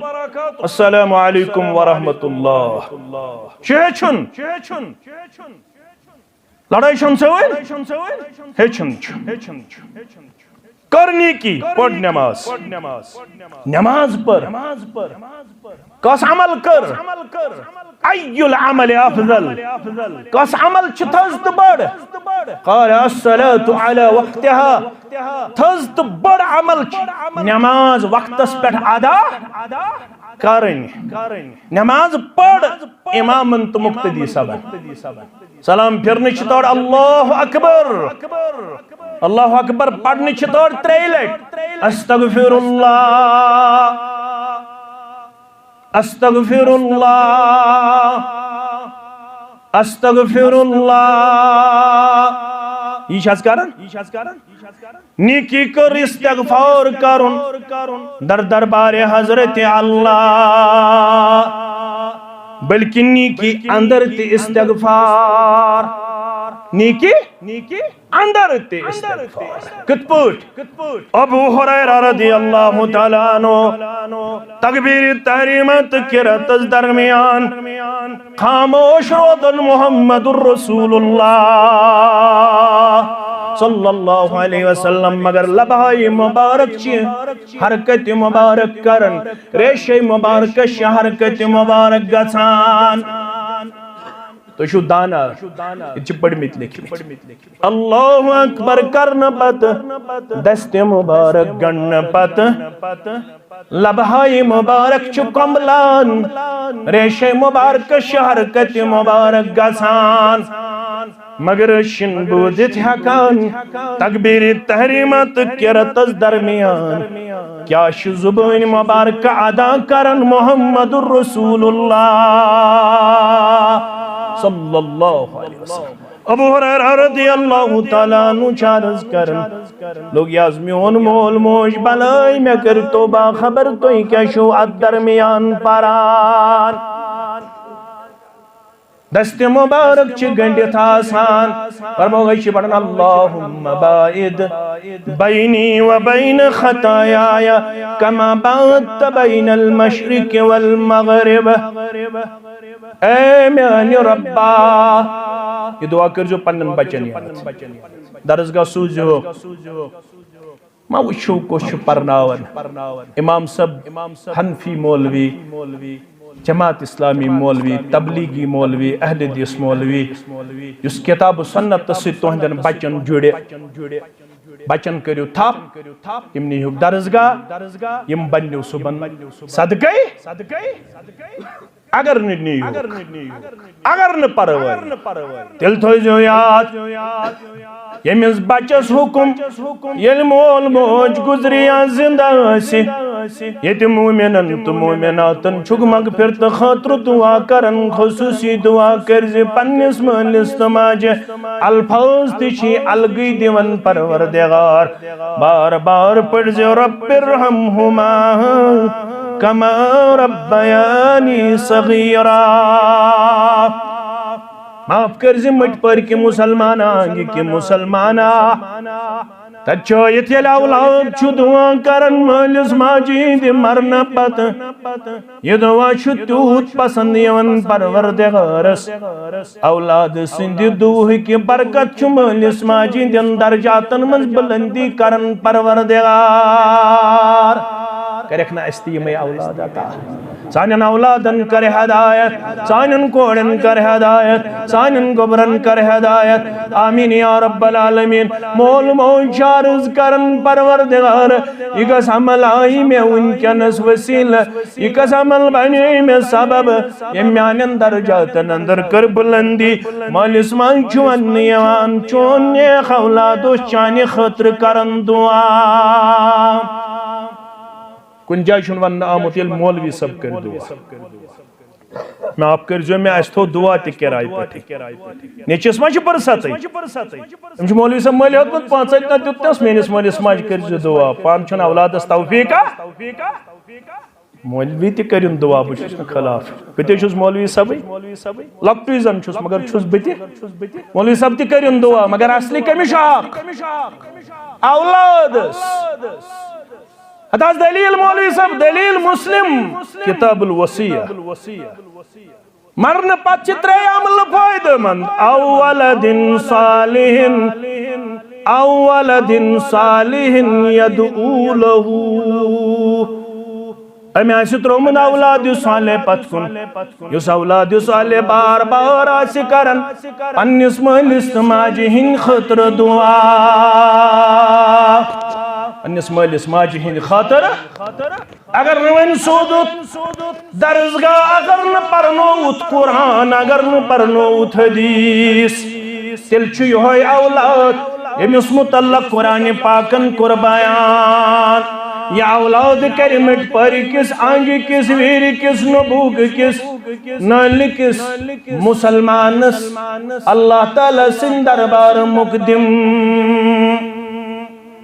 السلام علیکم ورحمۃ اللہ۔ چھُ ہیٚچھُن۔ لڑٲے چھَنہٕ سۭتۍ، ہیٚچھُن چھُ۔ کٔر نیکی، پٔر نماز۔ نماز پٔر۔ کۄس عمل کٔر؟ ای العمل افضل؟ کۄس عمل چھِ تھٔز تہٕ بٔڑ؟ قال الصلاة علی وقتها۔ تھٔز تہٕ بٔڑ عمل چھِ نماز وقتس پٮ۪ٹھ ادا کرٕنۍ۔ نماز پٔر امامن تہٕ مقتدی صٲبن۔ سلام پھرنہٕ چھِ تورٕ اللہ اکبر۔ اللہ اکبر پرنہٕ چھِ تورٕ ترٛیٚیہِ لٹہِ۔ استغفر اللہ، استغفر اللہ، استغفر اللہ۔ یہِ چھِ حظ کران؟ نیکی کٔر استغفار کرُن در دربار حضرت اللہ، بلکہ نیکی اندر تہِ استغفار، نیکی اندر تہِ استغفار۔ کِتھ پٲٹھۍ؟ ابو ہریرہ رضی اللہ تعالیٰ عنہ تکبیر تحریمہ تہٕ قرأتس درمیان خاموش روزان محمد رسول اللہ صلی اللہ علیہ وسلم، مگر لبہٕ مبارک چھِ حرکت مبارک کران، ریشے مبارکس چھِ حرکت مبارک گژھان۔ تُہۍ چھِو دانا، یہِ چھِ پٔرمٕتۍ لیکھمٕتۍ۔ اللہ اکبر کرنہٕ پتہٕ، دستِ مبارک گنڈنہٕ پتہٕ، لبہٕ مبارک چھِ کۄمبلان، ریشے مبارکس چھِ حرکت مبارک گژھان۔ مگر أسۍ چھِنہٕ بوٗزِتھ ہٮ۪کان تکبیر تحریمہ تہٕ قرأتس درمیان کیٛاہ چھِ زبٲنۍ مبارکہ ادا کران محمد رسول اللہ صلی اللہ علیہ وسلم۔ ابو ہریرہ رضی اللہ تعالیٰ عنہ چھُ عرض کران، لوٚگ یہِ حظ میون مول موج بلٲے، مےٚ کٔرۍ تو باخبر، تُہۍ کیٛاہ چھِو اتھ درمیان پران؟ دستِ مبارک چھِ گٔنڈِتھ آسان۔ فرموو أسۍ چھِ پران، اللہم باعد بینی و بین خطایای کما باعدت بین المشرق والمغرب۔ اے میانہِ ربا، یہِ دعا کٔرزیو پننٮ۪ن بچن یاد۔ درسگاہ سوٗزیو۔ ما وٕچھِو کُس چھُ پرناوان۔ امام صٲب، حنفی مولوی، جماعت اسلامی مولوی، تبلیغی مولوی، اہل حدیث مولوی، یُس کتاب و سنت سۭتۍ تُہنٛدٮ۪ن بچن جُڑِ۔ بچن کٔرِو تھپھ، یِم نیٖہُکھ درسگاہ، یِم بننیو صُبحن صدقے۔ اگر نہٕ نیٖہُکھ، اگر نہٕ پروٲیی، تیٚلہِ تھٲیزیو یاد، ییٚمِس بچس حُکُم، ییٚلہِ مول موج گُزرِ یا زِندٕ آسہِ، ییٚتہِ مومنن تہٕ مومناتن چھُکھ مغفرتہٕ خٲطرٕ دُعا کران، خصوٗصی دُعا کٔرزِ پننِس مٲلِس تہٕ ماجہِ۔ الفاظ تہِ چھِ الگٕے دِوان پروردگار۔ بار بار پٔرزِ، رب ارحمہما کما ربیانی صغیرا۔ معاف کٔرزِ مٔٹۍ پٔرۍ کہِ مسلمانا، انگہِ کہِ مسلمانا۔ تتہِ چھٲیِتھ ییٚلہِ اولاد چھُ دُعا کران مٲلِس ماجہِ ہِنٛدِ مرنہٕ پتہٕ، یہِ دعا چھُ تیوٗت پسند یِوان پروردگارس۔ اولاد سٕنٛدِ دُعہٕکہِ برکت چھُ مٲلِس ماجہِ ہِنٛدٮ۪ن درجاتن منٛز بلندی کران پروردگار۔ کرکھ نہ اَسہِ تہِ یِمے اولاد عطا۔ سانٮ۪ن اولادن کر ہدایت، سانٮ۪ن کورٮ۪ن کر ہدایت، سانٮ۪ن گوٚبرن کر ہدایت۔ آمین یا رب العالمین۔ مول موج چھِ عرض کران پروردگار، یہِ گژھ عمل آیہِ مےٚ وٕنکیٚنس وسیلہٕ، یہِ گژھ عمل بنے مےٚ سبب، ییٚمۍ میانٮ۪ن درجاتن اندر کٔر بلندی۔ مٲلِس ماجہِ چھُ وننہٕ یِوان، چون نیک اولاد اوس چانہِ خٲطرٕ کران دُعا۔ کُنہِ جایہِ چھُنہٕ وننہٕ آمُت، ییٚلہِ مولوی صٲب کٔرۍ دُعا۔ معاف کٔرۍزیو مےٚ، اَسہِ تھوٚو دُعا تہِ کِراے پٮ۪ٹھٕے۔ نیٚچوِس ما چھِ پُرصتٕے؟ أمِس چھُ مولوی صٲب مٔلۍ ہیوٚتمُت، پانٛژھ ہَتہِ نہ دیُتنَس، میٛٲنِس مٲلِس ماجہِ کٔرۍزِ دُعا۔ پانہٕ چھُنہٕ اولادَس توفیٖقا۔ مولوی تہِ کٔرِن دُعا، بہٕ چھُس نہٕ خلاف۔ بہٕ تہِ چھُس مولوی صٲبٕے، لۄکٹُے زَن چھُس، مگر چھُس بہٕ تہِ۔ مولوی صٲب تہِ کٔرِن دُعا، مگر اصلی کٔمِس چھُ حق؟ اولادَس۔ ہتہٕ حظ دلیل مولوی صٲب، دلیل مسلم، کتاب الوصیہ۔ مرنہٕ پتہٕ چھِ ترٛےٚ عملہٕ فٲیدٕ مند۔ او ولد صالح، او ولد صالح یدعو لہ۔ أمۍ آسہِ ترٛوومُت اولاد صالح پتھ کُن، یُس اولاد صالح بار بار آسہِ کران پننِس مٲلِس تہٕ ماجہِ ہِنٛدِ خٲطرٕ دُعا۔ پننِس مٲلِس ماجہِ ہِنٛدِ خٲطرٕ۔ اگر نہٕ وۄنۍ سوٗزُتھ درسگاہ، اگر نہٕ پرنووُتھ قرآن، اگر نہٕ پرنووُتھ حدیث، تیٚلہِ چھُ یِہوٚے اولاد، ییٚمِس متعلق قرآنِ پاکن کوٚر بیان۔ یہِ اولاد کرِ مٔٹۍ پٔرۍ کِس، آنگہِ کِس، ویٖرِ کِس، نبوغہٕ کِس، نہ لکس مسلمانس اللہ تعالیٰ سٕنٛدِ دربار مقدم۔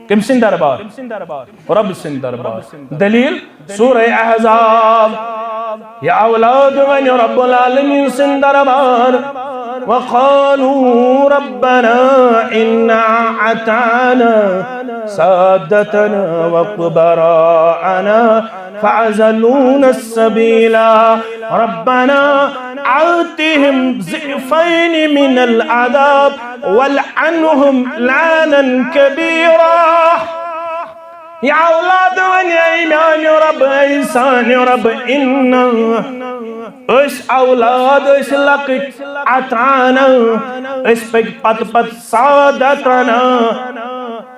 کٔمۍ سٕنٛدِ دربار؟ رب سٕنٛدِ دربار۔ دلیل؟ سورہ احزاب۔ یہ اولاد ونہِ رب العالمین سٕنٛدِ دربار۔ وقالوا ربنا إنا أطعنا سادتنا وكبراءنا فأضلونا السبيلا۔ ربنا آتهم ضعفين من العذاب والعنهم لعنا كبيرا۔ یہ اولاد ونہِ، اے میانہِ رب، اے سانہِ رب، ان أسۍ اولاد، أسۍ لۄکٕٹۍ، اطعنا، أسۍ پٔکۍ پتہٕ پتہٕ سادتنا،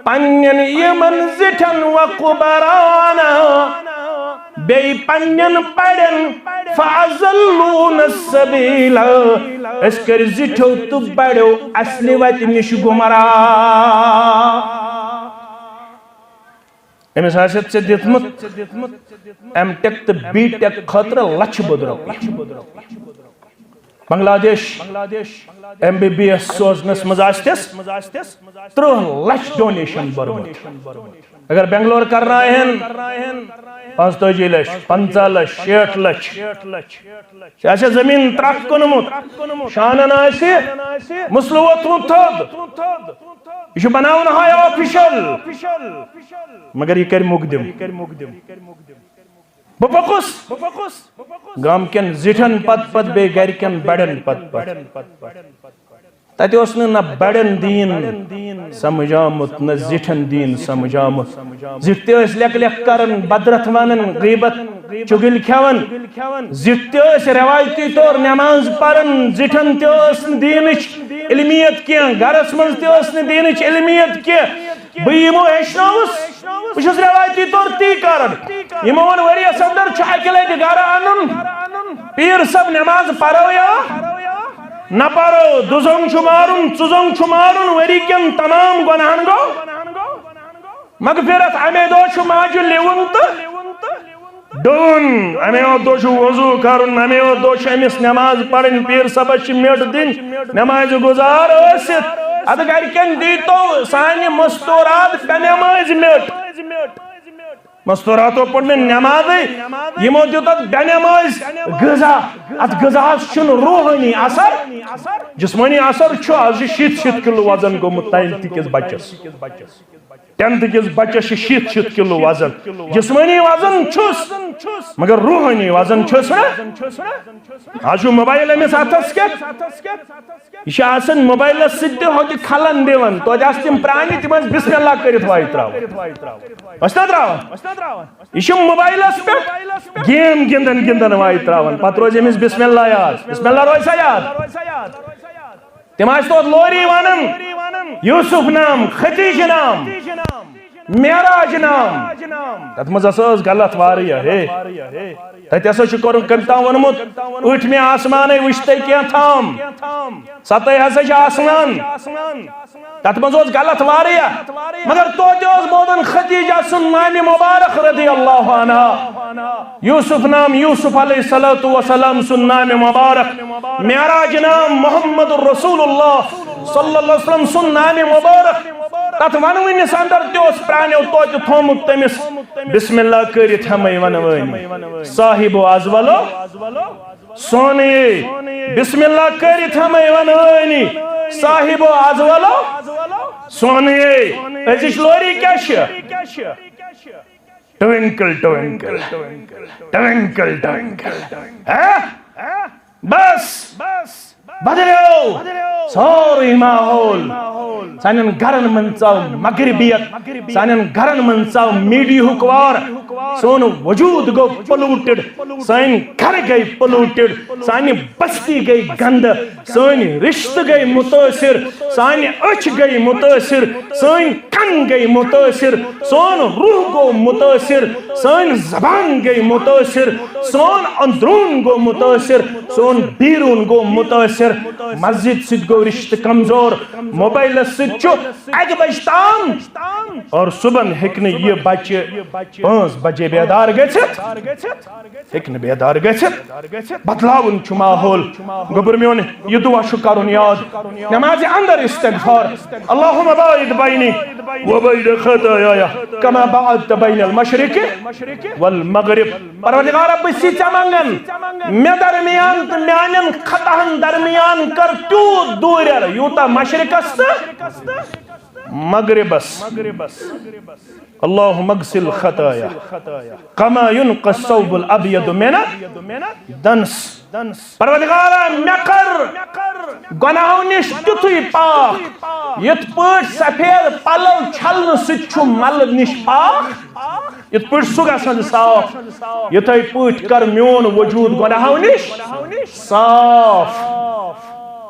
پننٮ۪ن یِمن زِٹھٮ۪ن، وکبراءنا، بیٚیہِ پننٮ۪ن بڑٮ۪ن، فأضلونا السبيلا، أسۍ کٔرۍ زِٹھیو تہٕ بڑیو اصلہِ وتہِ نِش گمراہ۔ أمِس آسہِ ژےٚ دیُتمُت ایم ٹیک تہٕ بی ٹیک خٲطرٕ لچھِ بوٚد رۄپیہِ۔ بنگلہ دیش ایم بی بی ایس سوزنس منٛز آسہِ تس ترٕٛہ لچھ ڈونیشن بٔرمٕژ۔ اگر بنگلور کرناوہن پانٛژتٲجی لچھ، پنٛژاہ لچھ، شیٹھ لچھ، یہِ آسہِ زٔمیٖن ترٛکھ کٕنمُت، شانن آسہِ مسلہٕ ووٚتھمُت تھوٚد، یہِ چھُ بناوُن ہاے آفیشل، مگر یہِ کرِ مقدم۔ بہٕ پوٚکُس گامہٕ کٮ۪ن زِٹھٮ۪ن پتہٕ پتہٕ، بیٚیہِ گرِ کٮ۪ن بڑٮ۪ن پتہٕ پتہٕ۔ تتہِ اوس نہٕ نہ بڑٮ۪ن دیٖن سمجھ آمُت، نہ زِٹھٮ۪ن دیٖن سمجھ آمُت۔ زِٹھۍ تہِ ٲسۍ لیکھ لیکھ کران، بدرتھ ونان، غیبت، چُغلۍ کھٮ۪وان۔ زِٹھۍ تہِ ٲسۍ رٮ۪وایتی طور نٮ۪ماز پران، زِٹھٮ۪ن تہِ ٲس نہٕ دیٖنٕچ علمیت کینٛہہ، گرس منٛز تہِ ٲس نہٕ دیٖنٕچ علمیت کینٛہہ۔ بہٕ یِمو ہیٚچھناوُس، بہٕ چھُس رٮ۪وایتی طور تی کران۔ یِمو ووٚن، ؤریَس اندر چھُ اَکہِ لٹہِ گرٕ اَنُن، پیٖر صٲب نٮ۪ماز پرو یا نہ پرو، دُزنٛگ چھُ مارُن، ژُزنٛگ چھُ مارُن، ؤری کٮ۪ن تمام گۄناہن گوٚو مغفرت۔ اَمے دۄہ چھُ ماجہِ لِوُن تہٕ ڈوٗن، اَمے یوت دۄہ چھُ وضوٗ کرُن، اَمے یوت دۄہ چھُ أمِس نٮ۪ماز پرٕنۍ، پیٖر صٲبس چھِ میٚٹ دِنۍ، نٮ۪مازِ گُزار ٲسِتھ۔ اَدٕ گرِکٮ۪ن دیٖتو سانہِ مستوٗرات بے نٮ۪مازِ میٚٹ۔ مستوٗراتو پوٚر نہٕ نٮ۪مازٕے، یِمو دیُت اَتھ بے نٮ۪مازِ غذا۔ اَتھ غذاہَس چھُنہٕ روحٲنی اثر، جسمٲنی اثر چھُ۔ آز چھُ شیٖتھ شیٖتھ کِلوٗ وزن گوٚمُت ٹینتھ کِس بچس۔ ٹینتھ کِس بچس چھِ شیٖتھ شیٖتھ کِلوٗ وزن۔ جسمٲنی وزن چھُس، مگر روحٲنی وزن چھُس نہٕ۔ آز چھُ موبایل أمِس اَتھس کٮ۪تھ۔ یہِ چھُ آسان موبایلس سۭتۍ تہِ ہوٚتہِ کھلن دِوان۔ توتہِ آسہٕ تِم پرٛانہِ، تِم ٲسۍ بسم اللہ کٔرِتھ وایہِ ترٛاوان۔ ٲسۍ نا ترٛاوان؟ یہِ چھُ موبایلس پٮ۪ٹھ گیم گِنٛدان گِنٛدان وایہِ ترٛاوان۔ پتہٕ روزِ أمِس بسم اللہ یاد۔ بسم اللہ روزِ سا یاد؟ تِم آسہِ توتہِ لوری ونان، یوسف نام، ختیج نام، معراج نام۔ تتھ منٛز ہسا ٲس غلط واریاہ، ہے۔ تتہِ ہسا چھُ کوٚرُن کٔمۍ تام ووٚنمُت، ٲٹھمہِ آسمانے وٕچھتَے کینٛہہ تھام، ستٲے ہسا چھِ آسمان۔ تتھ منٛز اوس غلط واریاہ، مگر توتہِ اوس بوزان ختیجہ سُنٛد نامِ مبارک رضی اللہ عنہا۔ یوسف نام یوسف علیہ الصلوۃ والسلام سُنٛد نامِ مبارک، معراج نام محمد رسول اللہ صلی اللہ علیہ وسلم سُنٛد نامِ مبارک۔ تتھ ونوٕنِس اندر تہِ اوس پرٛانیو توتہِ تھوٚومُت تٔمِس بسم اللہ کٔرِتھ ہمے ونوٲنی۔ صاحب و از ولو سونیے، بسم اللہ کٔرِتھ ہمے ونوٲنی۔ صاحب و از ولو سونیے۔ أزِچ لوری کیٛاہ چھِ؟ ٹوِنکل ٹوِنکل، ٹوِنکل ٹوِنکل۔ ہہ؟ بس بدلیو سورُے ماحول۔ سانٮ۪ن گرن منٛز ژاو مغربیت، سانٮ۪ن گرن منٛز ژاو میڈیہُک وار۔ سون وجود گوٚو پولوٹڈ، سٲنۍ گرٕ گٔے پولوٹڈ، سانہِ بستی گٔے گندٕ، سٲنۍ رشتہٕ گٔے متٲثر، سانہِ أچھ گٔے متٲثر، سٲنۍ کن گٔے متٲثر، سون روح گوٚو متٲثر، سٲنۍ زبان گٔے متٲثر، سون اندروٗن گوٚو متٲثر، سون بیروٗن گوٚو متٲثر۔ مسجد سۭتۍ گوٚو رشتہٕ کمزور، موبائلس سۭتۍ چھُ اکہِ بجہِ تام، اور صبحن ہیٚکہِ نہٕ یہِ بچہِ پانٛژھ بجے بیدار گٔژھِتھ۔ ہیٚکہِ نہٕ بیدار گٔژھِتھ۔ بدلاوُن چھُ ماحول۔ گوٚبُر میون، یہِ دعا چھُ کرُن یاد۔ نمازِ اندر استغفار۔ اللہم باعد بینی و بین خطایای کما بعدت بین المشرق والمغرب۔ پروردگارا، بہٕ چھُسے ژےٚ منگان، مےٚ درمیان تہٕ میانٮ۪ن خطاہن درمیان کر تیوٗت دوٗرٮ۪ر، یوٗتاہ مشرقس تہٕ مغربس۔ اللہم اغسل خطایا کما ینقی الثوب الابیض من الدنس۔ پروردگارا، مےٚ کر گۄناہو نِش تیُتھُے پاک، یِتھ پٲٹھۍ سفید پلو چھلنہٕ سۭتۍ چھُ ملہٕ نِش پاک، یِتھ پٲٹھۍ سُہ گژھن صاف، یِتھے پٲٹھۍ کر میون وجود گۄناہو نِش صاف۔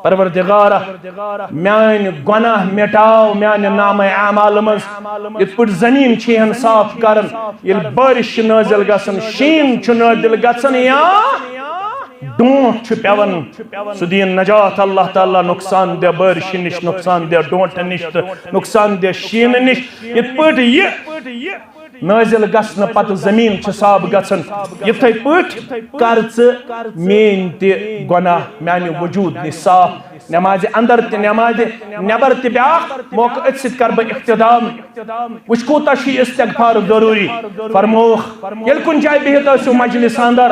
پروردگارا، میانۍ گۄناہ مٹاو میانہِ نامہ اعمال منٛز، یِتھ پٲٹھۍ زمین چھِ ہن صاف کران، ییٚلہِ بارش چھِ نٲزِل گژھان، شیٖن چھُ نٲزِل گژھان، یا ڈونٛٹھ چھُ پٮ۪وان، سُہ دِیِن نجات اللہ تعالیٰ نقصان دہ بارشہِ نِش، نقصان دہ ڈونٛٹھٕ نِش تہٕ نقصان دہ شیٖنہٕ نِش۔ یِتھ پٲٹھۍ یہِ نٲزِل گژھنہٕ پتہٕ زمین چھِ صاف گژھان، یِتھے پٲٹھۍ کر ژٕ میٲنۍ تہِ گۄناہ میانہِ وجود نِش صاف۔ نمازِ اندر تہِ، نمازِ نٮ۪بر تہِ، بیاکھ موقعہٕ، أتھۍ سۭتۍ کرٕ بہٕ اختتام۔ وٕچھ، کوٗتاہ چھُ یہِ استغفار ضروٗری۔ فرمووُکھ، ییٚلہِ کُنہِ جایہِ بِہِتھ ٲسِو مجلس اندر،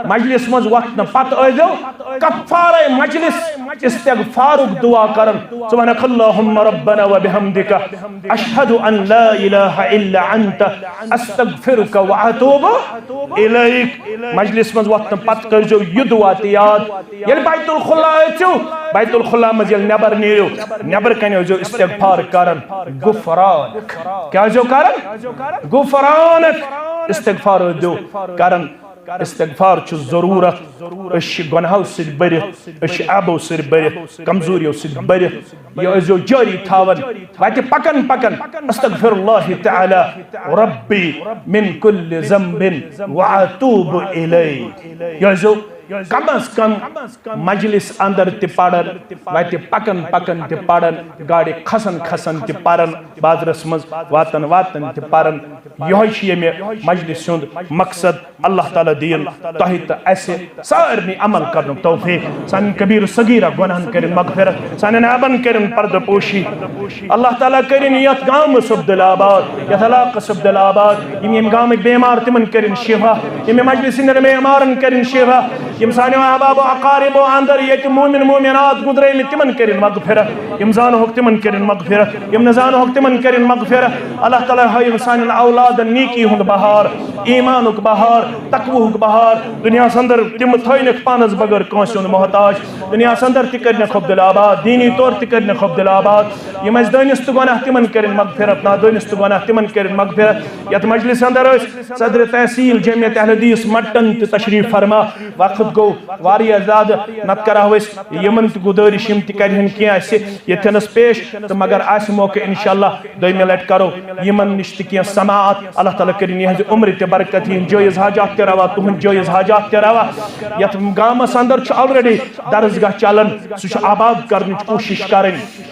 مجلس منٛز وۄتھنہٕ پتہٕ ٲسۍزیو کفارے مجلس استغفارُک دعا کران۔ سبحانک اللہم ربنا و بحمدک، اشہد ان لا الہ الا انت، استغفرک و اتوب الیک۔ مجلس منٛز وۄتھنہٕ پتہٕ کٔرۍزیو یہِ دعا تہِ یاد۔ ییٚلہِ بیت الخلا ٲسِو، بیت الخلا منٛز ییٚلہِ نٮ۪بر نیٖرِو، نٮ۪بر کنہِ ٲسۍزیو استغفار کران، غفرانک۔ کیٛاہ ٲسۍزیو کران؟ غفرانک۔ استغفار ٲسۍزیو کران۔ استغفار چھُ ضروٗرت۔ أسۍ چھِ گۄناہو سۭتۍ بٔرِتھ، أسۍ چھِ عیبو سۭتۍ بٔرِتھ، کمزوریو سۭتۍ بٔرِتھ۔ یہِ ٲسۍزیو جٲری تھاوان۔ وتہِ پکان پکان، استغفر اللہ تعالی ربی من کل ذنب و اتوب الیہ۔ یہِ ٲسۍزیو کم از کم مجلس اندر تہِ پران، وتہِ پکان پکان تہِ پران، گاڑِ کھسان کھسان تہِ پران، بازرس منٛز واتان واتان تہِ پران۔ یِہوٚے چھُ ییٚمہِ مجلس ہُنٛد مقصد۔ اللہ تعالیٰ دِیِن تۄہہِ تہٕ اَسہِ سارنٕے عمل کرنُک توفیق۔ سانٮ۪ن کبیٖر صغیٖرہ گۄناہن کٔرِن مغفرت، سانٮ۪ن عیبن کٔرِن پردٕ پوشی۔ اللہ تعالیٰ کٔرِن یَتھ گامہٕ سُبدُل آباد، یَتھ علاقہٕ سُبدُل آباد۔ یِم ییٚمہِ گامٕکۍ بیمار، تِمن کٔرِن شفا۔ ییٚمہِ مجلسہِ ہٕنٛدٮ۪ن بیمارن کٔرِن شفا۔ یِم سانیو احباب و اقاربو اندر ییٚتہِ مومن مومنات گُزرٲومٕتۍ، تِمن کٔرِن مغفرت۔ یِم زانہوکھ، تِمن کٔرِن مغفرت۔ یِم نہٕ زانہوکھ، تِمن کٔرِن مغفرت۔ اللہ تعالیٰ ہٲیِن سانٮ۪ن اولادن نیکی ہُنٛد بہار، ایمانُک بہار، تقوہُک بہار۔ دُنیاہس اندر تِم تھٲینکھ پانس بغٲر کٲنٛسہِ ہُنٛد محتاج۔ دُنیاہس اندر تہِ کٔرنکھ عبدالآباد، دینی طور تہِ کٔرنکھ عبدالآباد۔ یِم اَسہِ دٲنِس تہٕ گۄناہ، تِمن کٔرِن مغفرت، نادٲنِس تہٕ گۄناہ، تِمن کٔرِن مغفرت۔ یتھ مجلس اندر ٲسۍ صدر تحصیل جمعیت اہل حدیث مٹن تہِ تشریف فرما۔ وقت گوٚو واریاہ زیادٕ، نتہٕ کرہو أسۍ یِمن تہِ گُزٲرِش، یِم تہِ کرِہن کینٛہہ اَسہِ ییٚتھٮ۪نس پیش، تہٕ مگر آسہِ موقعہٕ انشاءاللہ دوٚیمہِ لٹہِ کرو یِمن نِش تہِ کینٛہہ سماعت۔ اللہ تعالیٰ کٔرِن یِہنٛزِ عمرِ تہِ برکت، یِہنٛدۍ جٲیز حاجات تہِ روا، تُہنٛدۍ جٲیز حاجات تہِ روا۔ یتھ گامس اندر چھُ already درسگاہ چلان، سُہ چھُ آباد کرنٕچ کوٗشش کرٕنۍ۔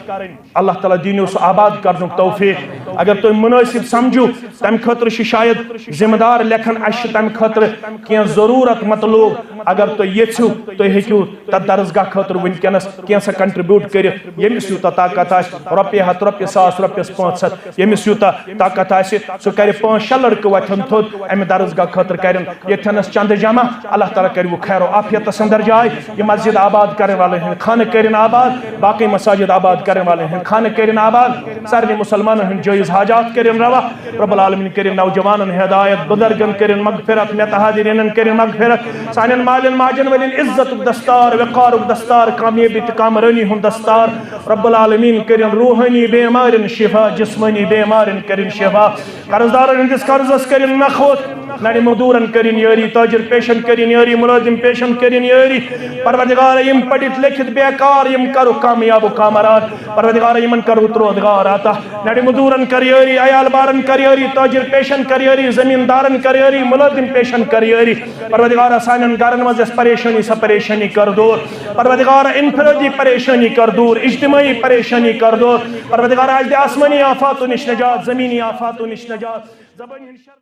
اللہ تعالیٰ دِنو سُہ آباد کرنُک توفیق۔ اگر تُہۍ مُنٲسِب سمجھِو، تَمہِ خٲطرٕ چھُ شاید ذمہٕ دار لیکھان، اَسہِ چھُ تَمہِ خٲطرٕ کینٛہہ ضروٗرت مطلوب۔ اگر تُہۍ یژھِو، تُہۍ ہیٚکِو تَتھ درسگاہ خٲطرٕ وٕنکیٚنَس کینٛژھا contribute کٔرِتھ، ییٚمِس یوٗتاہ طاقت آسہِ، رۄپیہِ ہَتھ، رۄپیہِ ساس، رۄپیَس پانٛژھ ہَتھ، ییٚمِس یوٗتاہ طاقت آسہِ، سُہ کَرِ۔ پانٛژھ شےٚ لڑکہٕ وۄتھن تھوٚد اَمہِ درسگاہ خٲطرٕ، کَرن ییٚتھٮ۪نَس چندٕ جمع۔ اللہ تعالیٰ کَرِ وۄنۍ خیر و عافیتَس اندر جاے۔ یہِ مسجد آباد کرن والن ہٕنٛدۍ خانہٕ کٔرِن آباد، باقٕے مساجد آباد کرن والن ہٕنٛدۍ خانہٕ کٔرِن آباد، سارنٕے مسلمانن ہٕنٛدۍ جٲیز حاجات کٔرِن روا۔ رب العالمین کٔرِن نوجوانن ہدایت، بزرگن کٔرِن مغفرت، مےٚ تہٕ حاضرینن کٔرِن مغفرت، سانٮ۪ن مالٮ۪ن ماجن والٮ۪ن عزتُک دستار، وقارُک دستار، کامیٲبی تہٕ کامرٲنی ہُنٛد دستار۔ رب العالمین کٔرِن روحٲنی بیمارٮ۪ن شفا، جسمٲنی بیمارٮ۪ن کٔرِن شفا۔ قرض دارن ہٕنٛدِس قرضس کٔرِن نکھ ووٚتھ، نڑِ مزدورن کٔرِن یٲری، تاجر پیشن کٔرِن یٲری، ملازم پیشن کٔرِن یٲری۔ پروردگار، یِم پٔرِتھ لیکھِتھ بیکار، یِم کرُکھ کامیاب و کامران۔ پروردگار، یِمن کر رُت روزگار عطا۔ نڑِ مزدورن کر یٲری، عیال بارن کر یٲری، تاجر پیشن کر یٲری، زمیندارن کر یٲری، ملازم پیشن کر یٲری۔ پروردگارا، سانٮ۪ن گرن منٛز یۄس پریشٲنی، سۄ پریشٲنی کر دوٗر۔ پروردگارا، انفرٲدی پریشٲنی کر دوٗر، اجتماعی پریشٲنی کر دوٗر۔ پروردگارا، اَسہِ دِ آسمٲنی آفاتو نِش نجات، زمینی آفاتو نِش نجات، زبٲنی ہٕنٛدِ شر